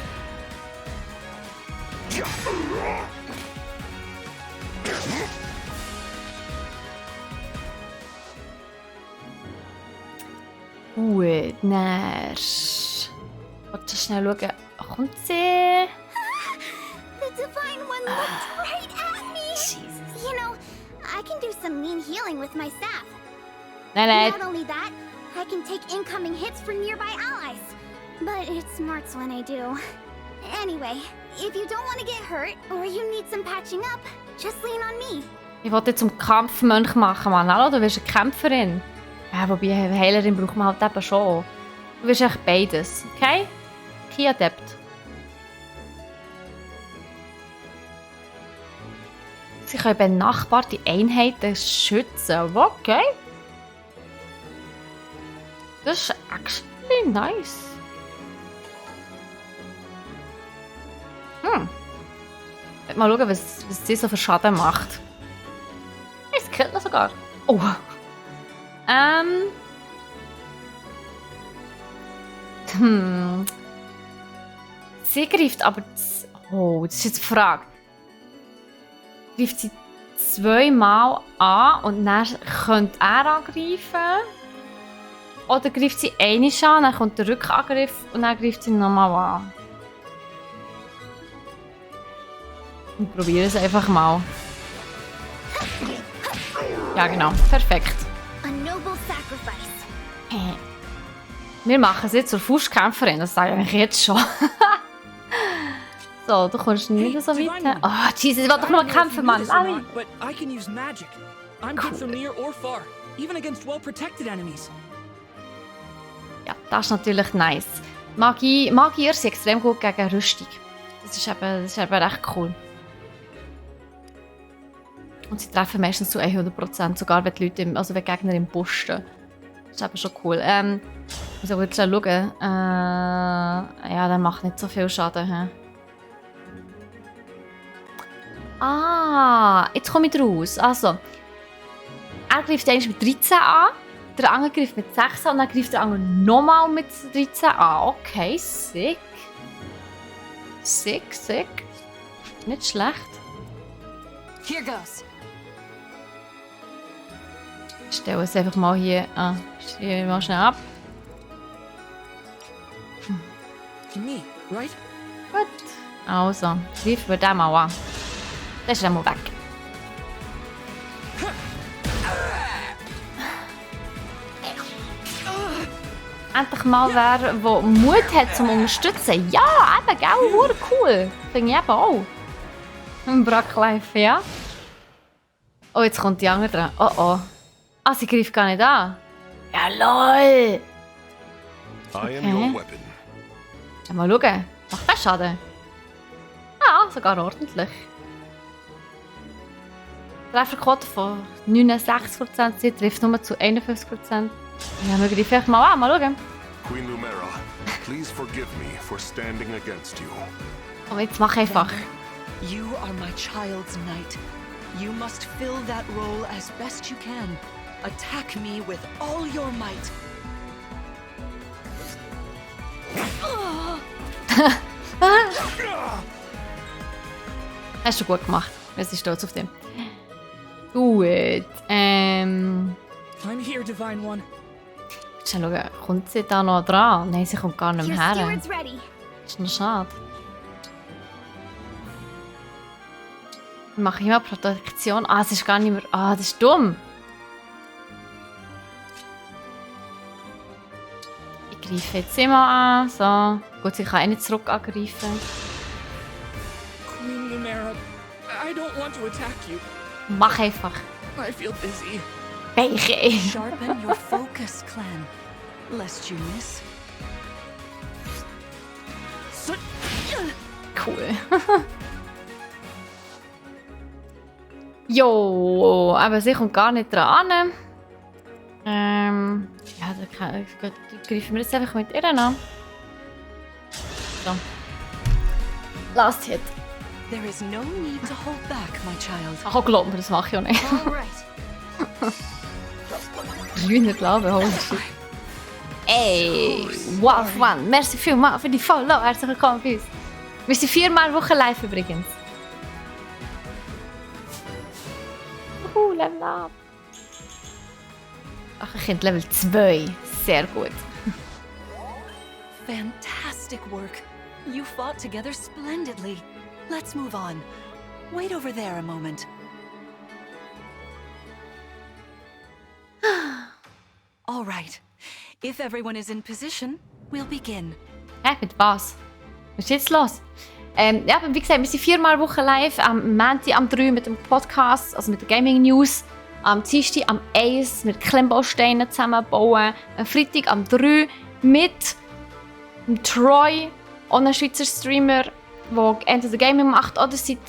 Gut, dann. Ich wollte schnell schauen. Kommt sie? The Divine One looked right at me! Jesus. You know, I can do some mean healing with my staff. Nein. Not only that, I can take incoming hits for nearby allies. But it smarts when I do. Anyway, if you don't want to get hurt or you need some patching up, just lean on me. Ich wollte zum Kampfmönch machen, Mann. Hallo, du bist eine Kämpferin. Ja, wobei eine Heilerin braucht man halt eben schon. Du bist echt beides, okay? Kein Adept. Sie können benachbarte Einheiten schützen. Okay. Das ist actually nice. Mal schauen, was sie so für Schaden macht. Es killt noch sogar. Oh. Sie greift aber... Oh, das ist jetzt die Frage. Greift sie zweimal an und dann könnte er angreifen? Oder greift sie einmal an, dann kommt der Rückangriff und dann greift sie nochmal an? Ich probiere es einfach mal. Ja, genau. Perfekt. A noble sacrifice. Wir machen es jetzt zur Faustkämpferin, das sage ich jetzt schon. So, du kommst nicht so weit. Oh, Jesus, ich will doch nur kämpfen, Mann. Lali. Ja, das ist natürlich nice. Magier sind extrem gut gegen Rüstung. Das ist eben recht cool. Und sie treffen meistens zu 100%, sogar wenn die Leute wenn die Gegner im Busch stehen. Das ist eben schon cool. Ich muss jetzt schauen. Ja, der macht nicht so viel Schaden. He? Ah, jetzt komme ich raus. Also, er greift eigentlich mit 13 an, der andere greift mit 6 an und dann greift der andere nochmal mit 13 an. Okay, sick. Sick. Nicht schlecht. Here goes. Ich stelle es einfach mal hier an. Stelle mal schnell ab. Me, right? Gut. Also, greifen wir den mal an. Der ist dann mal weg. Endlich mal wer, der Mut hat zum Unterstützen. Ja, eben, gell? Cool. Finde ich eben auch. Im Brack-Life, ja. Oh, jetzt kommt die andere dran. Oh. Ah, sie greift gar nicht an. Ja, lol. I am your weapon. Mal schauen. Macht das Schaden? Ja, sogar ordentlich. Trefferquote von 69%. Sie trifft nur zu 51%. Ja, wir greifen einfach mal an. Mal schauen. Queen Lumera, please forgive me for standing against you. Oh, jetzt mach einfach. You are my child's knight. You must fill that role as best you can. Attack me with all your might. Hast du gut gemacht. Wir sind stolz auf dich. Gut. I'm here, Divine One. Schnell schauen, kommt sie da noch dran? Nein, sie kommt gar nicht Your mehr her. steward's ready. Ist noch schade. Dann mache ich mal Protektion. Ah, es ist gar nicht mehr... Ah, das ist dumm. Ich greife jetzt immer an. So. Gut, sie kann auch nicht zurück angreifen. Queen Lumera, I don't want to attack you. Mach einfach. I feel dizzy. Beiche. Sharpen your focus, clan, lest you miss. Cool. Jo, aber sie kommt gar nicht dran. Ja, dann greifen wir jetzt einfach mit ihr an. So. Last Hit. There is no need to hold back, my child. Ach, glaub mir, das mache ich auch nicht. All right. Grüner Glaube, holy shit. Ey, wow, Mann, merci vielmals für die Follow. Herzlich willkommen bei uns. Wir sind 4-mal Woche live übrigens. Level up. Ach, ich finde Level 2. Sehr gut. Fantastic work. You fought together splendidly. Let's move on. Wait over there a moment. All right. If everyone is in position, we'll begin. Hä, mit was? Was ist jetzt los? Ja, wie gesagt, wir sind 4-mal Woche live. Am Montag am 3 mit dem Podcast, also mit der Gaming News. Am Dienstag am 1 mit Klemmbausteinen zusammenbauen. Am Freitag am 3 mit dem Troy, auch ein Schweizer Streamer, der entweder Gaming macht oder seit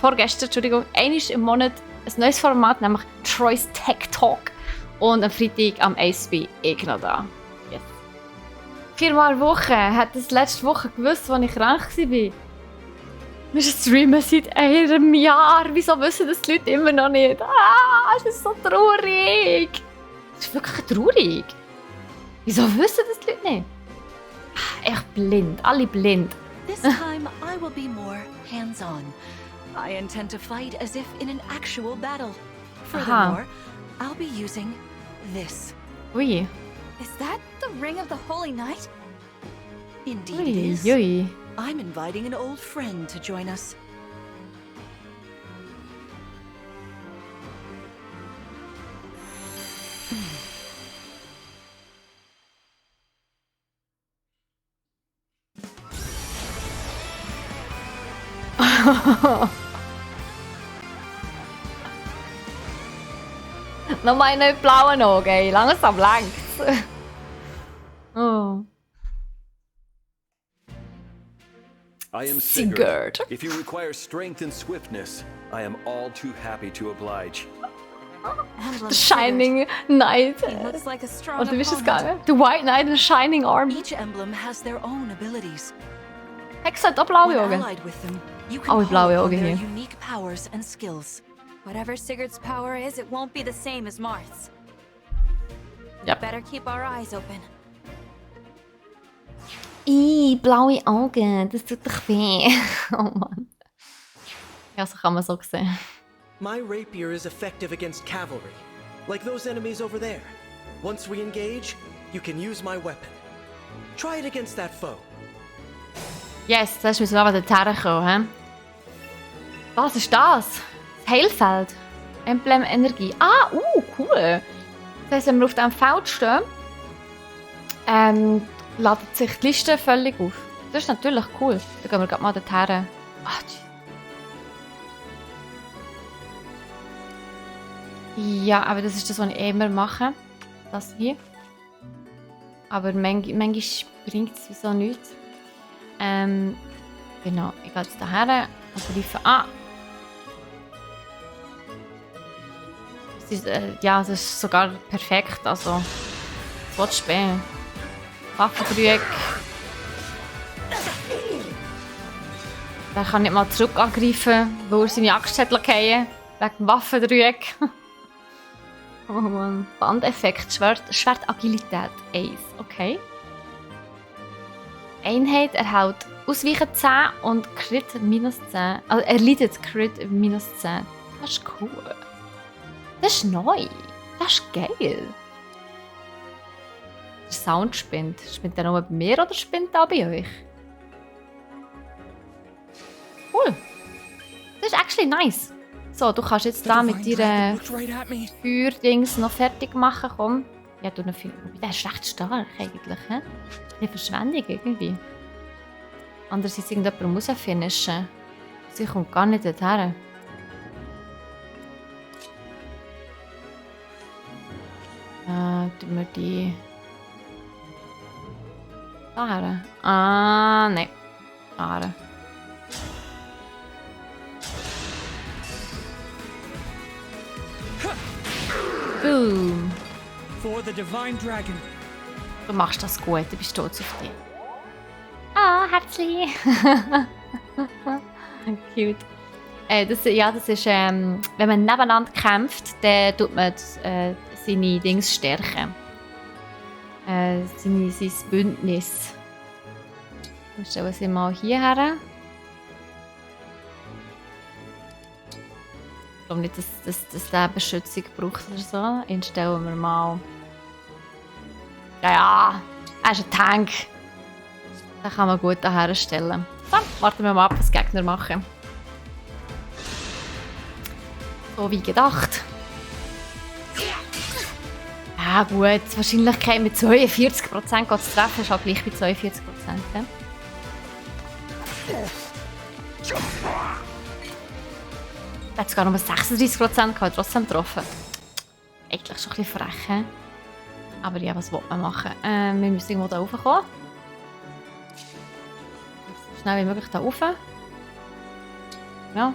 vorgestern, einmal im Monat ein neues Format, nämlich Troy's Tech Talk. Und am Freitag am 1 bin ich noch da. Yes. 4-mal Woche. Hat das letzte Woche gewusst, als ich krank war? Wir streamen seit einem Jahr. Wieso wissen das die Leute immer noch nicht? Es ist so traurig. Es ist wirklich traurig. Wieso wissen das die Leute nicht? Echt blind. Alle blind. This time I will be more hands-on. I intend to fight as if in an actual battle. Furthermore, I'll be using this. Ui. Is that the ring of the Holy Knight? Indeed it is. Ui. I'm inviting an old friend to join us. Noch meine blauen Augen, ey. Langsam längst. Oh. I am Sigurd. Sigurd. If you require strength and swiftness, I am all too happy to oblige. The Shining Knight. He looks like a strong Oder wie ist das opponent. gegangen? The White Knight and Shining Arm. Each emblem has their own abilities. Hat gesagt, auch blaue When Augen. allied with them, you can Alle call blaue upon Augen their hier. unique powers and skills. Whatever Sigurd's power is, it won't be the same as Marth's. Yep. Better keep our eyes open. Blaue Augen, das tut doch weh. Oh Mann. Ja, so kann man so sehen. My rapier is effective against cavalry, like those enemies over there. Once we engage, you can use my weapon. Try it against that foe. Yes, das müssen wir aber dorthin kommen. Was ist das? Das Heilfeld. Emblem Energie. Cool. Das heisst, wenn wir auf diesem Feld stehen, ladet sich die Liste völlig auf. Das ist natürlich cool. Dann gehen wir gerade mal dorthin. Ja, aber das ist das, was ich immer mache. Das hier. Aber manchmal bringt es wieso nichts. Genau, ich gehe jetzt hierher und greife an. Das ist sogar perfekt. Also, was spielen? Waffendreieck. Der kann nicht mal zurück angreifen, weil er seine Axt hat fallen wegen dem Waffendreieck. Oh Mann. Bandeffekt, Schwertagilität 1. Okay. Einheit erhält Ausweichen 10 und Crit minus 10. Also er leidet Crit minus 10. Das ist cool. Das ist neu. Das ist geil. Der Sound spinnt. Spinnt der nur bei mir oder spinnt der auch bei euch? Cool. Das ist actually nice. So, du kannst jetzt da mit deiner Feuerdings noch fertig machen. Komm. Ja, du noch viel. Der ist recht stark eigentlich. He? Eine Verschwendung irgendwie. Andererseits irgendjemand muss ja finishen. Sie kommt gar nicht dorthin. Tun wir die... Da. Nein. Da. Boom. For the divine dragon. Du machst das gut, ich bin stolz auf dich. Ah, herzlich. Cute. Das ist, wenn man nebeneinander kämpft, dann tut man seine Dings stärken. Sein Bündnis. Dann stellen wir mal hierher. Ich glaube nicht, dass der Beschützung braucht oder so. Den stellen wir mal. Ja, er ist ein Tank. Den kann man gut daher stellen. So, warten wir mal ab, was die Gegner machen. So wie gedacht. Ja gut, die Wahrscheinlichkeit mit 42% zu treffen ist auch gleich bei 42%. Ja? Er hat sogar noch 36% gehabt, trotzdem getroffen. Eigentlich schon ein bisschen frech. Aber ja, was will man machen? Wir müssen irgendwo da raufkommen. So schnell wie möglich da rauf. Ja.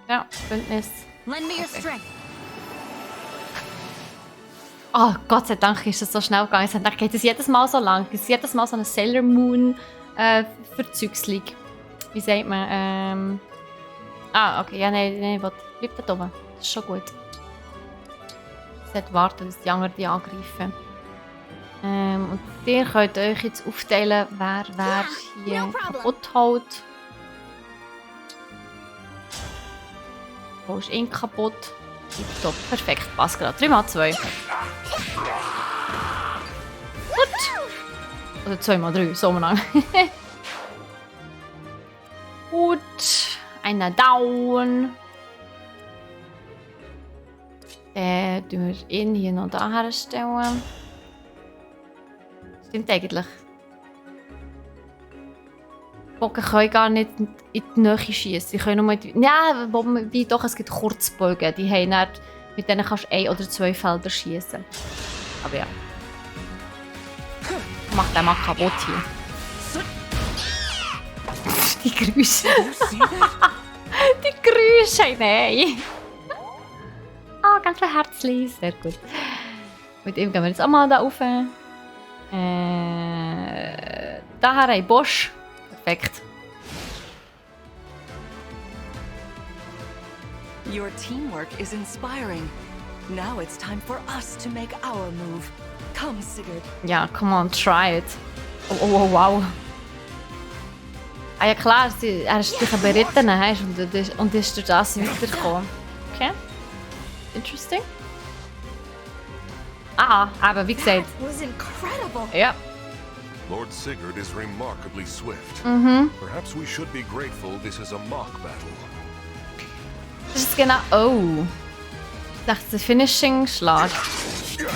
Ja, Bündnis. Lend me your strength. Oh, Gott sei Dank ist es so schnell gegangen. Ich dachte, geht es jedes Mal so lang? Es ist jedes Mal so eine Sailor Moon Verzügslung. Wie sagt man? Okay, ja, nein, bleib da oben. Das ist schon gut. Ich sollte warten, bis die anderen die angreifen. Und ihr könnt euch jetzt aufteilen, wer hier kaputt haut. Wo ist ihn kaputt? Top, perfekt, passt gerade. 3x2. Gut. Oder 2x3, so lang. Gut. Einer down. Dann tun wir ihn hier noch da herstellen. Stimmt eigentlich. Bogen können gar nicht in die Nähe schießen. Sie können nur ja, wie doch, es gibt Kurzbogen. Die haben nicht, mit denen kannst du 1 oder 2 Felder schießen. Aber ja. Mach den mal kaputt hier. Die Geräusche. Die Geräusche, nein. Ah, ganz viel Herzchen. Sehr gut. Mit ihm gehen wir jetzt auch mal da rauf. Daher ein Bosch. Perfekt. Your teamwork is inspiring. Now it's time for us to make our move. Come, Sigurd. Ja, come on, try it. Oh, wow. Ah ja klar, er ist durch einen Berittenen und ist durch das weitergekommen. Okay. Interesting. Aber wie gesagt. That was incredible. Ja. Lord Sigurd is remarkably swift. Perhaps we should be grateful this is a mock battle. Das ist genau. Oh. Ich dachte, der Finishing-Schlag.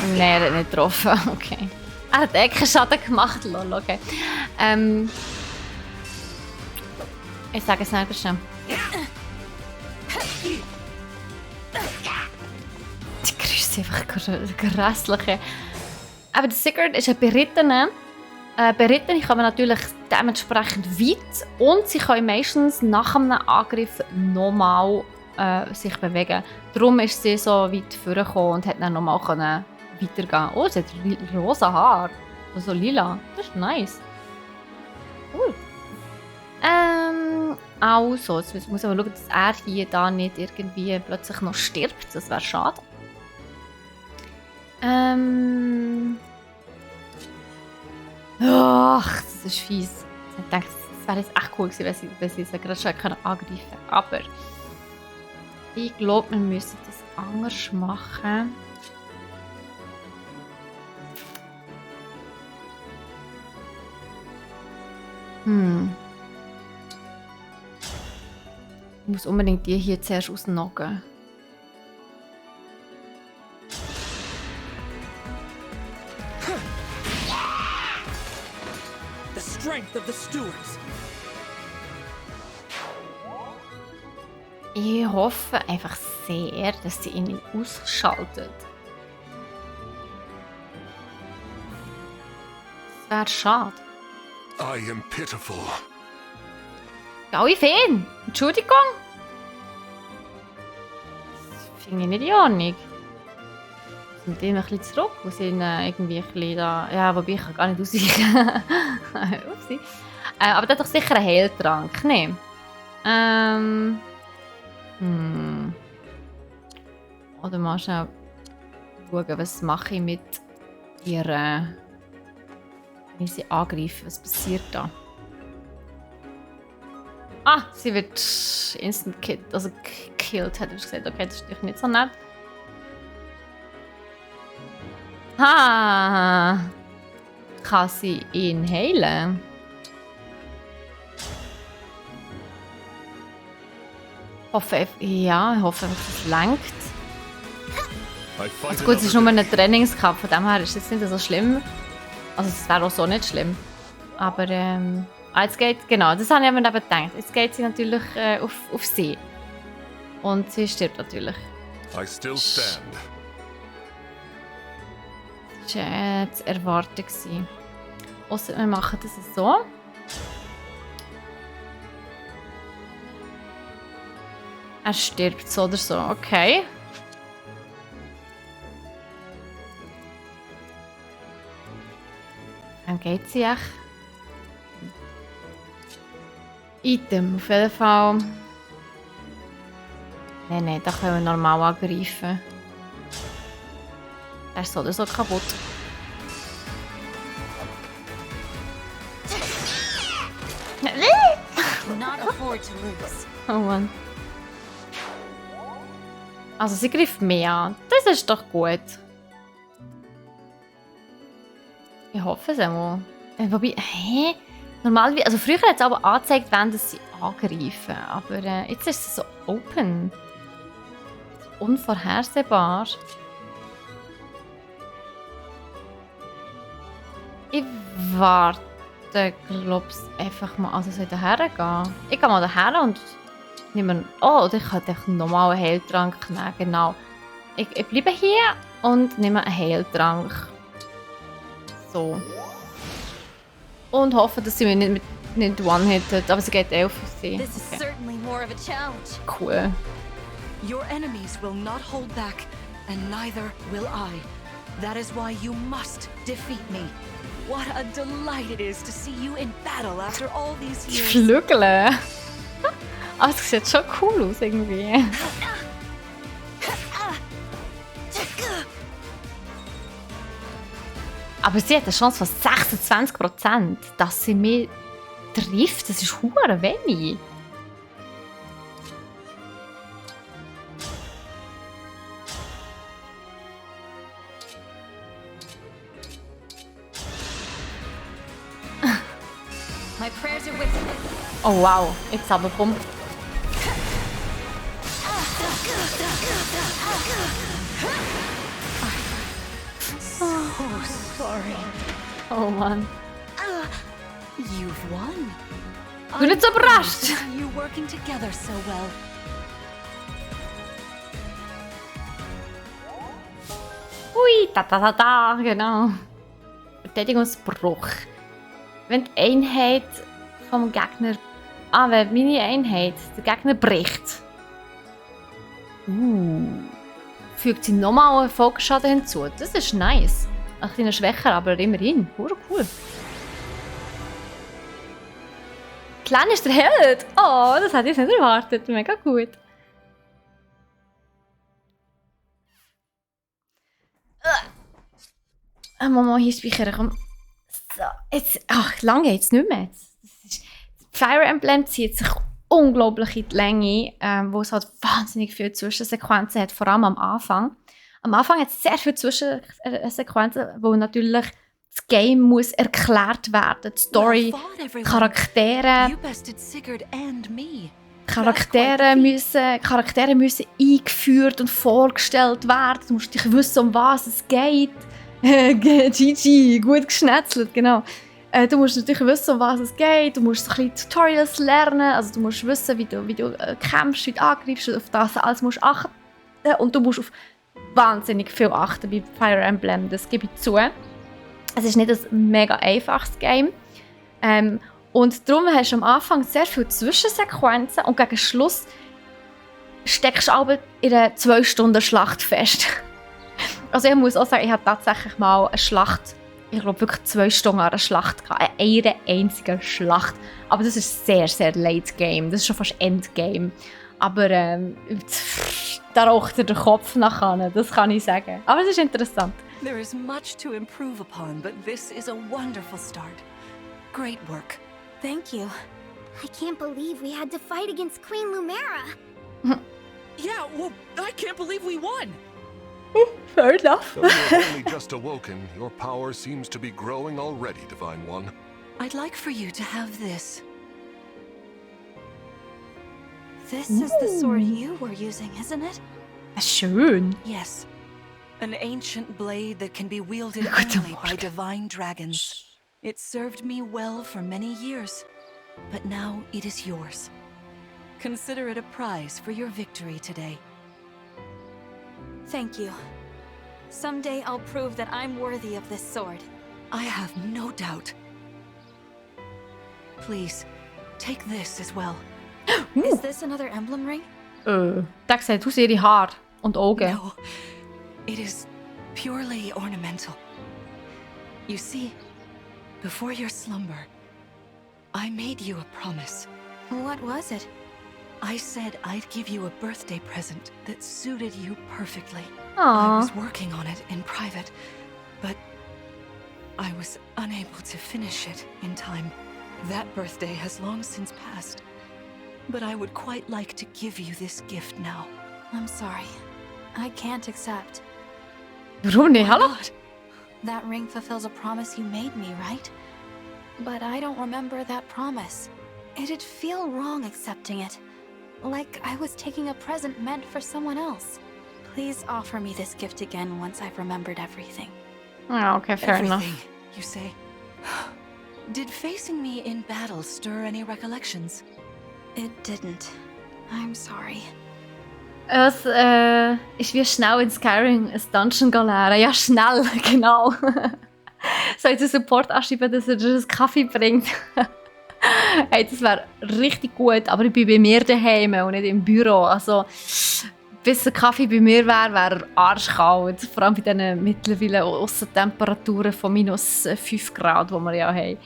Nein, er hat nicht getroffen. Okay. Er hat Eckenschaden gemacht, lol, okay. Ich sage es nicht bestimmt. Die Geräusche sind einfach grässlich. Aber der Sigurd ist ein Berittener. Berittene kommen natürlich dementsprechend weit und sie können meistens nach einem Angriff nochmal sich bewegen. Darum ist sie so weit vorgekommen und hat dann nochmal weitergehen. Oh, sie hat rosa Haar. Also lila. Das ist nice. Cool. Also, jetzt muss ich aber schauen, dass er hier da nicht irgendwie plötzlich noch stirbt. Das wäre schade. Ach, das ist fies. Ich dachte, das wäre jetzt echt cool gewesen, wenn sie gerade schon angreifen können. Aber ich glaube, wir müssen das anders machen. Ich muss unbedingt die hier zuerst ausnocken. The strength of the stewards. Ich hoffe einfach sehr, dass sie ihn ausschaltet. Das wäre schade. I am pitiful. Gau ich wen? Entschuldigung? finde ich nicht in Ordnung. Sind die ein bisschen zurück und sind irgendwie ein bisschen da... Ja, wobei ich kann gar nicht ausweichen. Upsi. Aber der hat doch sicher einen Heiltrank, ne? Oder mal schnell schauen, was mache ich mit ihrer... Wenn ich sie angreife, was passiert da? Ah, sie wird instant killed, also gekillt, hat er gesagt. Okay, das ist natürlich nicht so nett. Ha! Kann sie ihn heilen? Ja, ich hoffe, dass es lenkt. Also gut, es ist nur ein Trainingskampf, von dem her ist es nicht so schlimm. Also es wäre auch so nicht schlimm. Aber jetzt geht, genau, das habe ich mir eben gedacht. Jetzt geht sie natürlich auf sie. Und sie stirbt natürlich. I still stand. Das war zu erwarten. Ausser wir machen das so. Er stirbt so oder so, okay. Dann geht sie echt. Item, auf jeden Fall. Nein, da können wir normal angreifen. Der ist so oder so kaputt. Oh Mann. Also sie greift mehr an. Das ist doch gut. Ich hoffe es einmal. Wobei, normalerweise, also früher hat es aber angezeigt, wenn sie angreifen. Aber jetzt ist es so open. Unvorhersehbar. Ich warte, glaube ich, einfach mal. Also soll ich daher gehen? Ich gehe mal daher und nehme. Oh, oder ich könnte nochmal einen Heiltrank nehmen. Genau. Ich bleibe hier und nehme einen Heiltrank. So. Und hoffe, dass sie mich nicht one-hittet. Aber sie geht auf sie. Okay. Cool. Your enemies will not hold back, and neither will I. That is why you must defeat me. What a delight it is to see you in battle after all these years. Flügel. Ah, das sieht schon cool aus irgendwie. Aber sie hat eine Chance von 26%, dass sie mich trifft. Das ist hure wenig. Oh wow, jetzt aber komm. Oh Mann. You've won. Du nicht so überrascht. You working together so well. Hui, da, genau. Verteidigungsbruch. Wenn die Einheit vom Gegner... wenn meine Einheit der Gegner bricht. Fügt sie nochmal einen Foksschaden hinzu. Das ist nice. Ein bisschen schwächer, aber immerhin. Cool. Klein ist der Held. Oh, das hätte ich nicht erwartet. Mega gut. Mal hier speichern. Komm. So, jetzt... Ach, lange geht's nicht mehr. Fire Emblem zieht sich unglaublich in die Länge, wo es halt wahnsinnig viele Zwischensequenzen hat, vor allem am Anfang. Am Anfang hat es sehr viele Zwischensequenzen, wo natürlich das Game muss erklärt werden, die Story, Charaktere müssen eingeführt und vorgestellt werden. Du musst dich wissen, um was es geht. GG, gut geschnetzelt, genau. Du musst natürlich wissen, um was es geht. Du musst ein bisschen Tutorials lernen. Also du musst wissen, wie du kämpfst, wie du angreifst. Auf das alles musst du achten. Und du musst auf wahnsinnig viel achten bei Fire Emblem. Das gebe ich zu. Es ist nicht ein mega einfaches Game. Und darum hast du am Anfang sehr viele Zwischensequenzen. Und gegen Schluss steckst du aber in einer 2-Stunden-Schlacht fest. Also ich muss auch sagen, ich habe tatsächlich mal eine Schlacht, ich glaube wirklich 2 Stunden an einer Schlacht gehabt. Eine einzige Schlacht. Aber das ist sehr, sehr late game. Das ist schon fast Endgame. Aber da raucht der Kopf nachher, das kann ich sagen. Aber es ist interessant. There is much to improve upon, but this is a wonderful start. Great work. Thank you. I can't believe we had to fight against Queen Lumera. Yeah, well, I can't believe we won! Fair enough. Though you've only just awoken, your power seems to be growing already, Divine One. I'd like for you to have this. This is the sword you were using, isn't it? Schön. Yes. An ancient blade that can be wielded only by divine dragons. It served me well for many years, but now it is yours. Consider it a prize for your victory today. Thank you. Someday I'll prove that I'm worthy of this sword. I have no doubt. Please, take this as well. Is this another emblem ring? Da sieht aus ihre Haare und Augen. No, it is purely ornamental. You see, before your slumber, I made you a promise. What was it? I said I'd give you a birthday present that suited you perfectly. I Aww. was working on it in private, but I was unable to finish it in time. That birthday has long since passed, but I would quite like to give you this gift now. I'm sorry. I can't accept. Warum nicht? Hallo? Not. That ring fulfills a promise you made me, right? But I don't remember that promise. It'd feel wrong accepting it. Like I was taking a present meant for someone else. Please offer me this gift again once I've remembered everything. Ja, okay, fair enough. Everything, you say? Did facing me in battle stir any recollections? It didn't. I'm sorry. Es ist wie schnell in Skyrim ein Dungeon lernen. Ja, schnell, genau. Soll ich den Support anschreiben, dass er dir einen Kaffee bringt? Hey, das wäre richtig gut, aber ich bin bei mir daheim und nicht im Büro. Also, bis der Kaffee bei mir wäre, wäre er arschkalt. Vor allem bei diesen mittlerweile Aussentemperaturen von minus 5 Grad, die wir ja haben.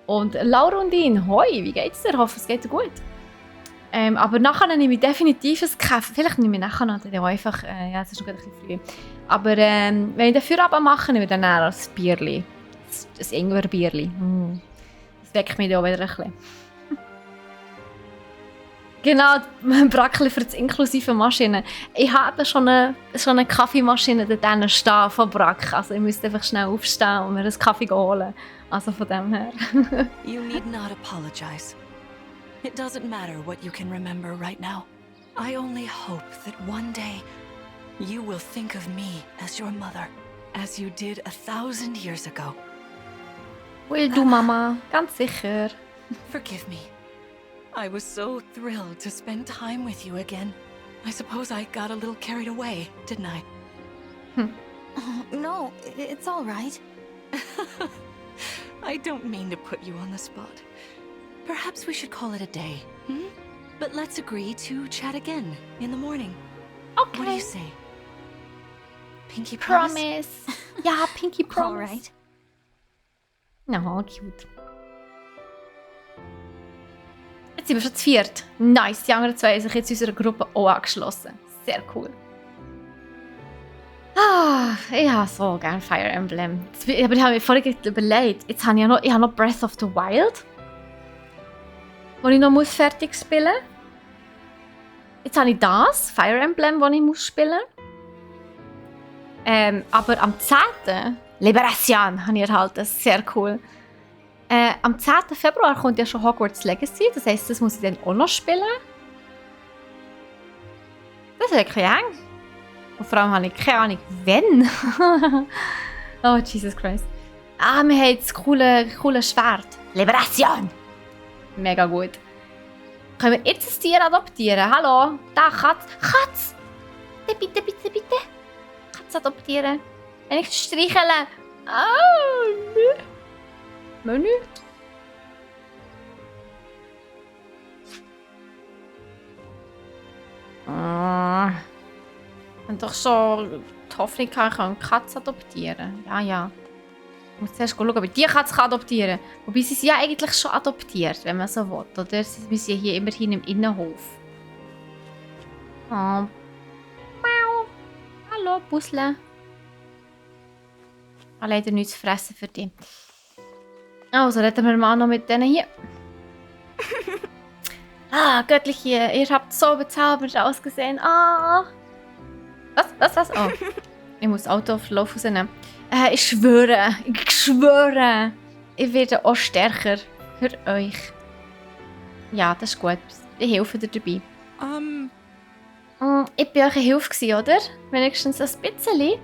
Und Laurundin, hoi, wie geht's dir? Ich hoffe, es geht dir gut. Aber nachher nehme ich definitiv ein Kaffee. Vielleicht nehme ich nachher noch den einfach. Ja, es ist noch ein bisschen früh. Aber wenn ich dafür mache, nehme ich dann ein Bierli. Ein Ingwer-Bierli. Das weckt mich da wieder ein bisschen. Genau, Brackli für die inklusive Maschine. Ich habe schon eine Kaffeemaschine da stehen von Brack. Also ich müsste einfach schnell aufstehen und mir einen Kaffee holen. Also von dem her. You need not apologize. It doesn't matter what you can remember right now. I only hope that one day you will think of me as your mother, as you did 1,000 years ago. Will du, Mama? Ganz sicher. Forgive me. I was so thrilled to spend time with you again. I suppose I got a little carried away, didn't I? No, it's all right. I don't mean to put you on the spot. Perhaps we should call it a day, hmm? But let's agree to chat again in the morning. Okay. What do you say? Pinky promise? Promise. Ja, Pinky Promise. All right. No, cute. Jetzt sind wir schon zu viert. Nice, die anderen zwei haben sich jetzt unserer Gruppe auch angeschlossen. Sehr cool. Ah, ich habe so gerne Fire Emblem. Aber ich habe mir vorhin überlegt, jetzt habe ich noch Breath of the Wild, wo ich noch fertig spielen muss. Jetzt habe ich das, Fire Emblem, das ich muss spielen muss. Aber am 10. Liberation habe ich erhalten, sehr cool. Am 10. Februar kommt ja schon Hogwarts Legacy, das heisst, das muss ich dann auch noch spielen. Das ist wirklich eng. Und vor allem habe ich keine Ahnung, wann. Oh, Jesus Christ. Wir haben das coole Schwert. Liberation! Mega gut. Können wir jetzt ein Tier adoptieren? Hallo? Da, Katz. Katz! Bitte. Katz adoptieren. Wenn ich streicheln. Menü. Ich habe doch schon die Hoffnung gehabt, ich kann eine Katze adoptieren. Ja. Ich muss zuerst schauen, ob ich die Katze adoptieren kann. Wobei sie sind ja eigentlich schon adoptiert, wenn man so will. Oder? Sie sind ja hier immerhin im Innenhof. Oh. Miau. Hallo, Busle. Ich habe leider nichts zu fressen für dich. Also, reden wir mal noch mit denen hier. Göttliche, ihr habt so bezaubert ausgesehen. Was? Oh. Ich muss das Auto auf den Lauf rausnehmen. Ich schwöre, ich werde auch stärker für euch. Ja, das ist gut. Ich helfe dir dabei. Ich war euch eine Hilfe, oder? Wenigstens ein bisschen.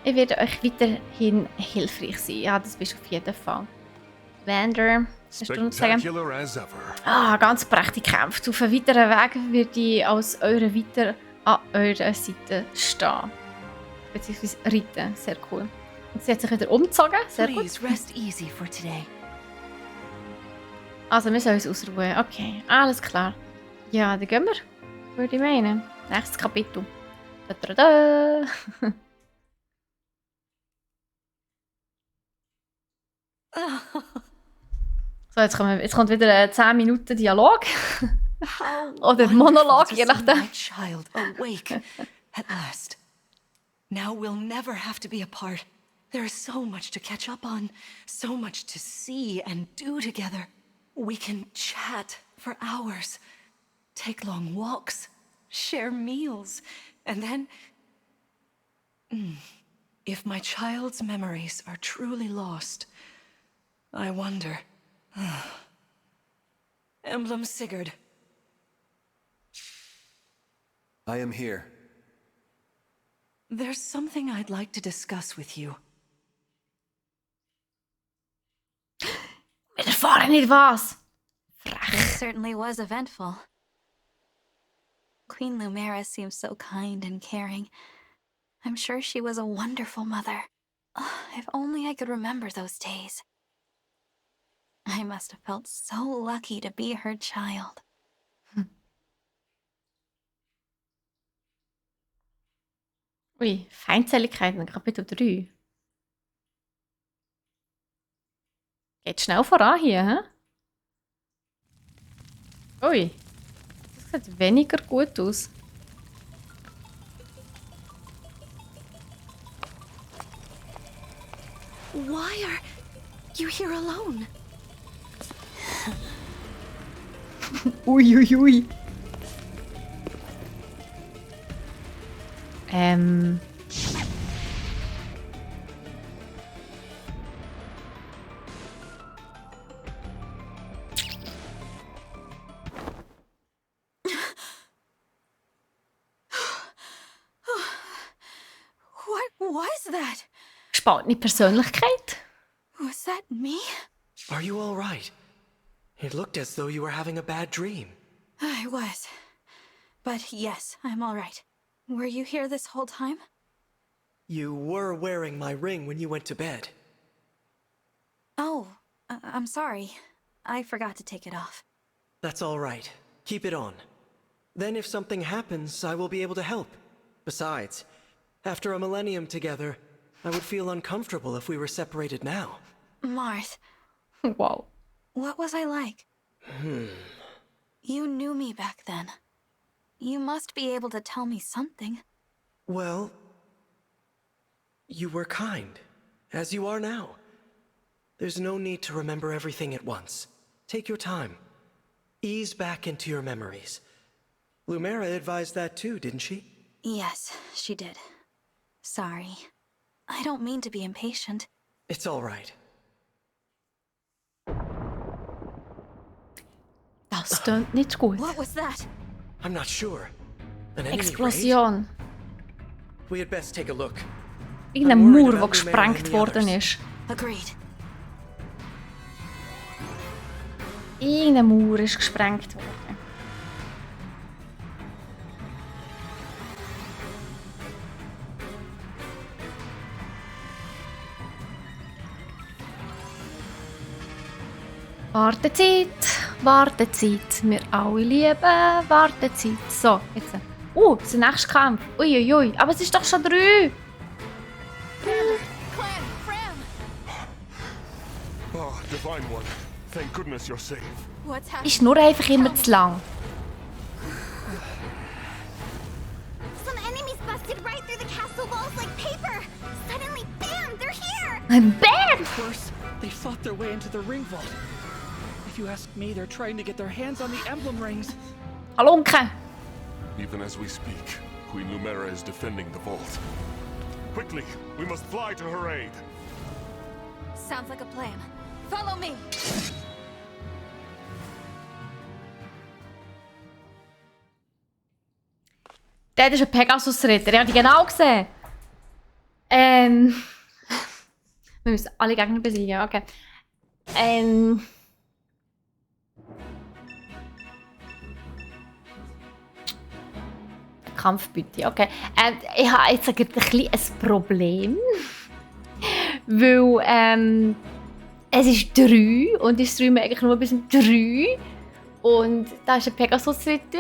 Ich werde euch weiterhin hilfreich sein. Ja, das bist du auf jeden Fall. Wander, hast du noch zu sagen? Ganz prächtig gekämpft. Auf einem weiteren Weg werde ich als eure weiter an eurer Seite stehen. Beziehungsweise reiten. Sehr cool. Und sie hat sich wieder umgezogen. Sehr gut. Also, wir sollen uns ausruhen. Okay, alles klar. Ja, dann gehen wir. Würde ich meinen. Nächstes Kapitel. Da. So, jetzt kommt wieder ein 10 Minuten Dialog. Oder Monolog, je nachdem. My child awake at last. Now we'll never have to be apart. There is so much to catch up on, so much to see and do together. We can chat for hours, take long walks, share meals, and then... If my child's memories are truly lost, I wonder... Emblem Sigurd. I am here. There's something I'd like to discuss with you. Wir erfahren nicht was. This certainly was eventful. Queen Lumera seems so kind and caring. I'm sure she was a wonderful mother. If only I could remember those days. I must have felt so lucky to be her child. Ui, Feindseligkeiten, Kapitel 3. Geht schnell voran hier, hä? Ui, das sieht weniger gut aus. Why are you here alone? Ui. What was that? Gespaltene Persönlichkeit? Was that me? Are you all right? It looked as though you were having a bad dream. I was. But yes, I'm all right. Were you here this whole time? You were wearing my ring when you went to bed. Oh, I'm sorry. I forgot to take it off. That's all right. Keep it on. Then if something happens, I will be able to help. Besides, after a millennium together, I would feel uncomfortable if we were separated now. Marth, Wow. what was I like? You knew me back then. You must be able to tell me something. Well, you were kind, as you are now. There's no need to remember everything at once. Take your time. Ease back into your memories. Lumera advised that too, didn't she? Yes, she did. Sorry. I don't mean to be impatient. It's all right. Das klingt nicht gut. What was that? I'm not sure. An enemy raid? Explosion. We had best take a look. Irgendein I'm worried Mauer, der about Lumera gesprengt and the worden others. ist. Agreed. Irgendein Mauer ist gesprengt worden. Wartezeit, Wartezeit. Wir alle lieben Wartezeit. So, jetzt. Das ist der nächste Kampf. Uiuiui, aber es ist doch schon 3. Oh, Divine One. Thank goodness you're safe. What's happening? Ist nur einfach immer zu lang. Some enemies busted right through the castle walls like paper. Suddenly, bam, they're here. Bam! Worse, they fought their way into the ring vault. If you ask me, they're trying to get their hands on the emblem rings. Halunke! Even as we speak, Queen Lumera is defending the vault. Quickly, we must fly to her aid. Sounds like a plan. Follow me. Der ist ein Pegasus-Ritter. Ich habe die genau gesehen. Wir müssen alle Gegner besiegen, okay. Kampfbitte, okay. Ich habe jetzt ein bisschen ein Problem. Weil es ist 3 und ich streame eigentlich nur bis 3. Und da ist ein Pegasus-Ritter.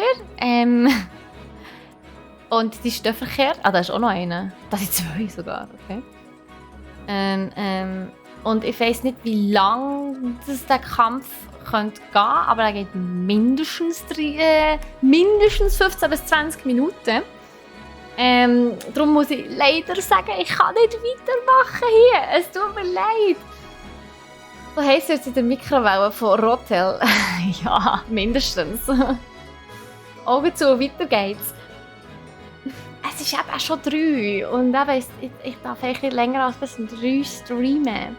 Und die stehen verkehrt. Da ist auch noch einer. Das sind 2 sogar, okay. Und ich weiss nicht, wie lang der Kampf könnte gehen, aber er geht mindestens 15 bis 20 Minuten. Darum muss ich leider sagen, ich kann nicht weitermachen hier. Es tut mir leid. So heisst jetzt in der Mikrowelle von Rotel. Ja, mindestens. Augen zu, weiter geht's. Es ist eben auch schon 3 und eben, ich darf eigentlich nicht länger als bis 3 streamen.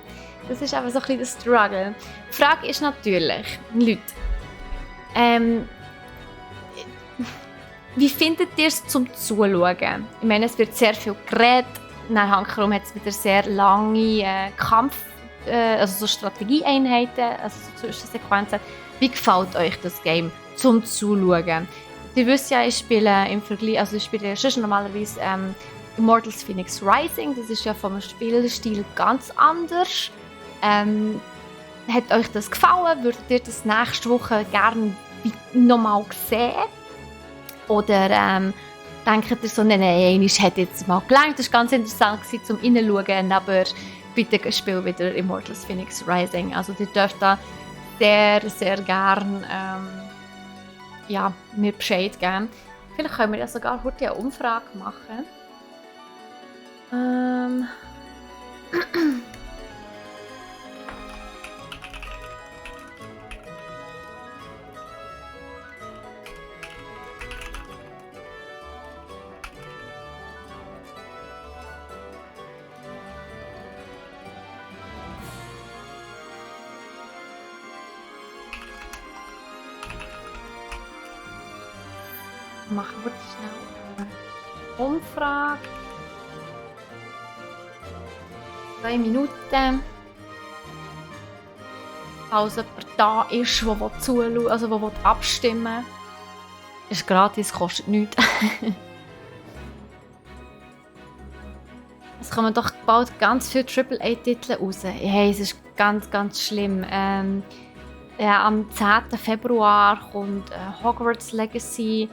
Das ist eben so ein bisschen der Struggle. Die Frage ist natürlich, Leute, wie findet ihr es zum Zuschauen? Ich meine, es wird sehr viel geredet. Nach Hankerum hat es wieder sehr lange also so Strategieeinheiten, also so Zwischensequenzen. Wie gefällt euch das Game zum Zuschauen? Ihr wisst ja, ich spiele im Vergleich, also ich spiele schon normalerweise Immortals Phoenix Rising. Das ist ja vom Spielstil ganz anders. Hat euch das gefallen? Würdet ihr das nächste Woche gerne nochmal sehen? Oder denkt ihr so, nein, es hat jetzt mal gelangt, das war ganz interessant zum Reinschauen, aber bitte spielt wieder Immortals Phoenix Rising. Also ihr dürft da sehr, sehr gerne mir Bescheid geben. Vielleicht können wir ja sogar heute eine Umfrage machen. Machen wir schnell eine Umfrage. 2 Minuten. Falls jemand da ist, der zuschauen, also der abstimmen will. Ist gratis, kostet nichts. Es kommen doch bald ganz viele AAA-Titel raus. Hey, es ist ganz, ganz schlimm. Ja, am 10. Februar kommt Hogwarts Legacy.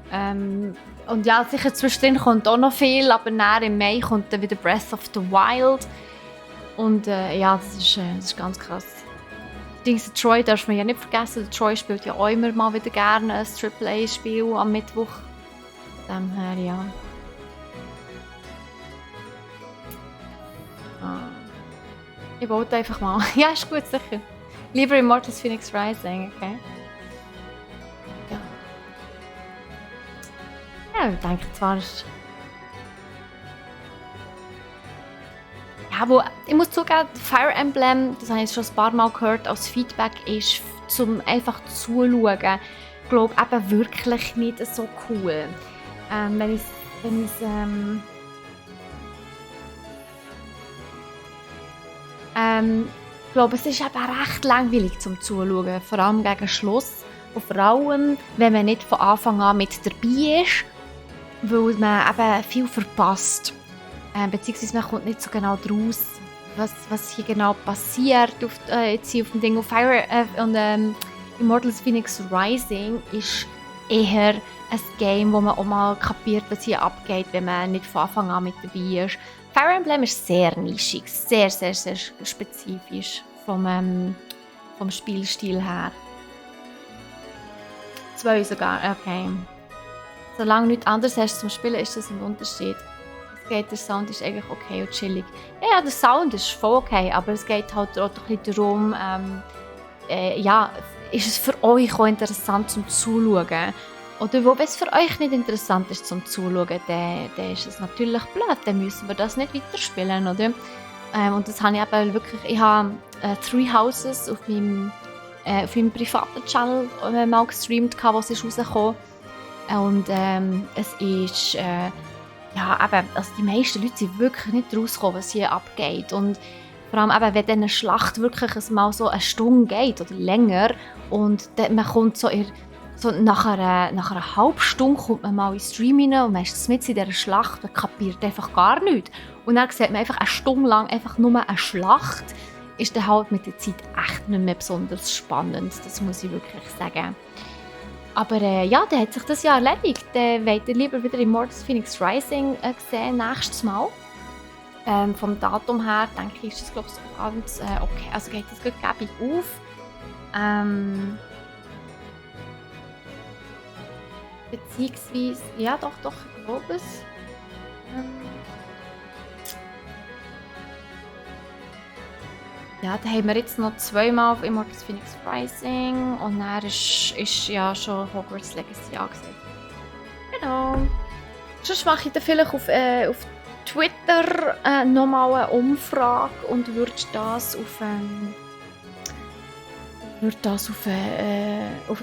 Und ja, sicher zwischendrin kommt auch noch viel, aber dann im Mai kommt dann wieder Breath of the Wild. Und ja, das ist ganz krass. Diese Troy darf man ja nicht vergessen. Der Troy spielt ja auch immer mal wieder gerne ein AAA-Spiel am Mittwoch. Von dem her, ja. Ich wollte einfach mal. Ja, ist gut, sicher. Lieber Immortals Phoenix Rising, okay? Ja, ich denke zwar. Ja, wo, ich muss zugeben, Fire Emblem, das habe ich schon ein paar Mal gehört, als Feedback ist, zum einfach zuschauen, ich glaube eben wirklich nicht so cool. Ich glaube, es ist eben recht langweilig zum Zuschauen, vor allem gegen Schluss. Und vor allem, wenn man nicht von Anfang an mit dabei ist, weil man eben viel verpasst. Beziehungsweise man kommt nicht so genau draus, was hier genau passiert jetzt hier auf dem Ding. Und Immortals Phoenix Rising ist eher ein Game, wo man auch mal kapiert, was hier abgeht, wenn man nicht von Anfang an mit dabei ist. Fire Emblem ist sehr nischig, sehr, sehr, sehr spezifisch vom Spielstil her. 2 sogar, okay. Solange nichts anderes hast zum Spielen, ist das ein Unterschied. Es geht, der Sound ist eigentlich okay und chillig. Ja, der Sound ist voll okay, aber es geht halt auch ein bisschen darum, ist es für euch auch interessant zum Zuschauen? Oder wenn es für euch nicht interessant ist zum Zuschauen, dann ist es natürlich blöd, dann müssen wir das nicht weiterspielen, oder? Und das habe ich eben wirklich, ich habe Three Houses auf meinem privaten Channel mal gestreamt, was ist rausgekommen. Und es ist, also die meisten Leute sind wirklich nicht rausgekommen, was hier abgeht. Und vor allem eben, wenn eine Schlacht wirklich mal so eine Stunde geht oder länger und man kommt so nach einer halben Stunde kommt man mal in den Stream rein und man ist mit in dieser Schlacht und kapiert einfach gar nichts. Und dann sieht man einfach eine Stunde lang einfach nur eine Schlacht. Ist dann halt mit der Zeit echt nicht mehr besonders spannend, das muss ich wirklich sagen. Aber dann hat sich das ja erledigt. Dann wollt ihr lieber wieder Immortals Phoenix Rising sehen, nächstes Mal. Vom Datum her, denke ich, ist das, glaube ich, so ganz okay. Also geht das gut gäbig auf. Beziehungsweise, ja doch, ich glaube es. Ja, da haben wir jetzt noch 2-mal auf Immortals Phoenix Rising und dann ist ja schon Hogwarts Legacy angesagt. Genau. Sonst mache ich dann vielleicht auf Twitter nochmal eine Umfrage und würde das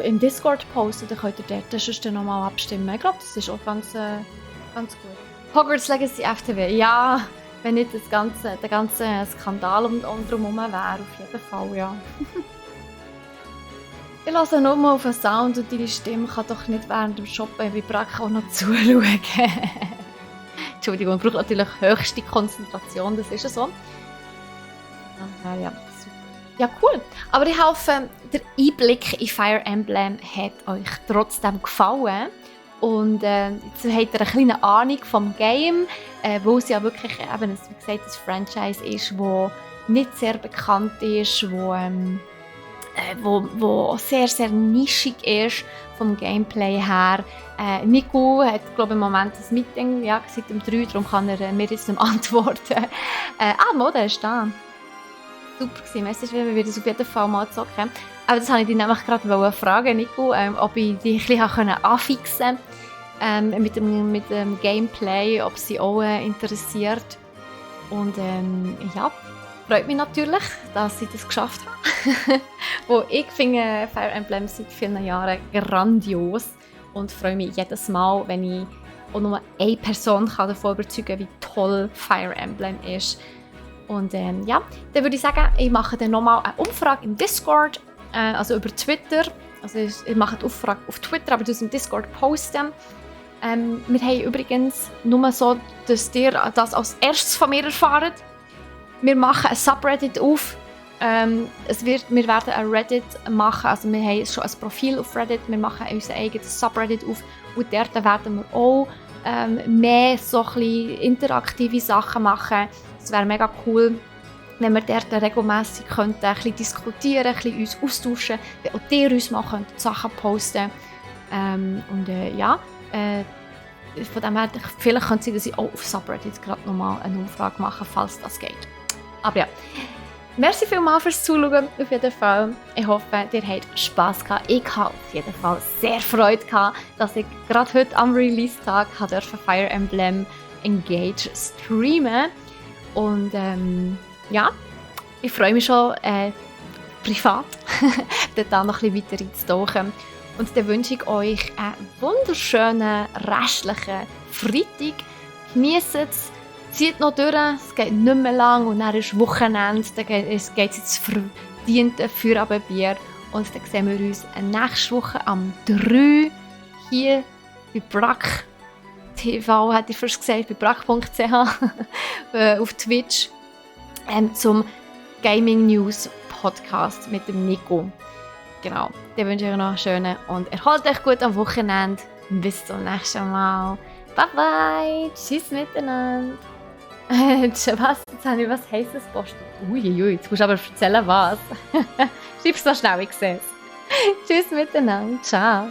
im Discord posten, dann könnt ihr dort sonst nochmal abstimmen. Ich glaube, das ist auch ganz gut. Hogwarts Legacy FTW, ja, wenn nicht der ganze Skandal drumherum wäre, auf jeden Fall, ja. Ich lasse nur mal auf den Sound und deine Stimme kann doch nicht während dem Shoppen wie BRACKCH auch noch zuschauen. Entschuldigung, man braucht natürlich höchste Konzentration, das ist ja so. Ja, super. Ja, cool. Aber ich hoffe, der Einblick in Fire Emblem hat euch trotzdem gefallen. Und jetzt habt ihr eine kleine Ahnung vom Game, wo es ja wirklich eben, wie gesagt, ein Franchise ist, das nicht sehr bekannt ist, wo sehr, sehr nischig ist vom Gameplay her. Nico hat, glaube ich, im Moment ein Meeting, ja, seit dem 3, darum kann er mir jetzt nicht antworten. Der ist da. Super gewesen. Weißt du, wir werden es auf jeden Fall mal zocken. Aber das wollte ich dich nämlich gerade fragen, Nico, ob ich dich ein bisschen anfixen konnte mit dem Gameplay, ob sie auch interessiert. Und freut mich natürlich, dass ich das geschafft habe. Wo ich finde Fire Emblem seit vielen Jahren grandios und freue mich jedes Mal, wenn ich auch nur eine Person davon überzeugen kann, wie toll Fire Emblem ist. Und dann würde ich sagen, ich mache dann nochmal eine Umfrage im Discord, also über Twitter. Also ich mache die Umfrage auf Twitter, aber das im Discord posten. Wir haben übrigens nur so, dass ihr das als erstes von mir erfahrt. Wir machen ein Subreddit auf. Wir werden ein Reddit machen, also wir haben schon ein Profil auf Reddit, wir machen unser eigenes Subreddit auf und dort werden wir auch mehr so ein bisschen interaktive Sachen machen. Es wäre mega cool, wenn wir dort regelmässig ein bisschen diskutieren, ein bisschen uns austauschen, wenn auch ihr uns mal Sachen posten von dem her, vielleicht könnte es sein, dass ich auch auf Subreddit gerade nochmal eine Umfrage mache, falls das geht. Aber ja, merci vielmals fürs Zuschauen, auf jeden Fall. Ich hoffe, ihr habt Spass gehabt. Ich habe auf jeden Fall sehr Freude gehabt, dass ich gerade heute am Release-Tag Fire Emblem Engage streamen. Und ich freue mich schon privat, da noch ein bisschen weiter reinzutauchen. Und dann wünsche ich euch einen wunderschönen restlichen Freitag. Genießt es, zieht noch durch, es geht nicht mehr lang und dann ist Wochenende, dann geht es ins verdiente Feierabendbier. Und dann sehen wir uns nächste Woche am 3 hier bei BRACK.TV, hätte ich fast gesagt, bei brack.ch auf Twitch zum Gaming News Podcast mit dem Nico. genau, dann wünsche ich euch noch einen schönen und erholt euch gut am Wochenende. Bis zum nächsten Mal. Bye bye. Tschüss miteinander. Was? Jetzt habe ich was Heißes gepostet. Uiuiui, jetzt musst du aber erzählen, was. Schreib's noch schnell, ich sehe es. Tschüss miteinander. Ciao.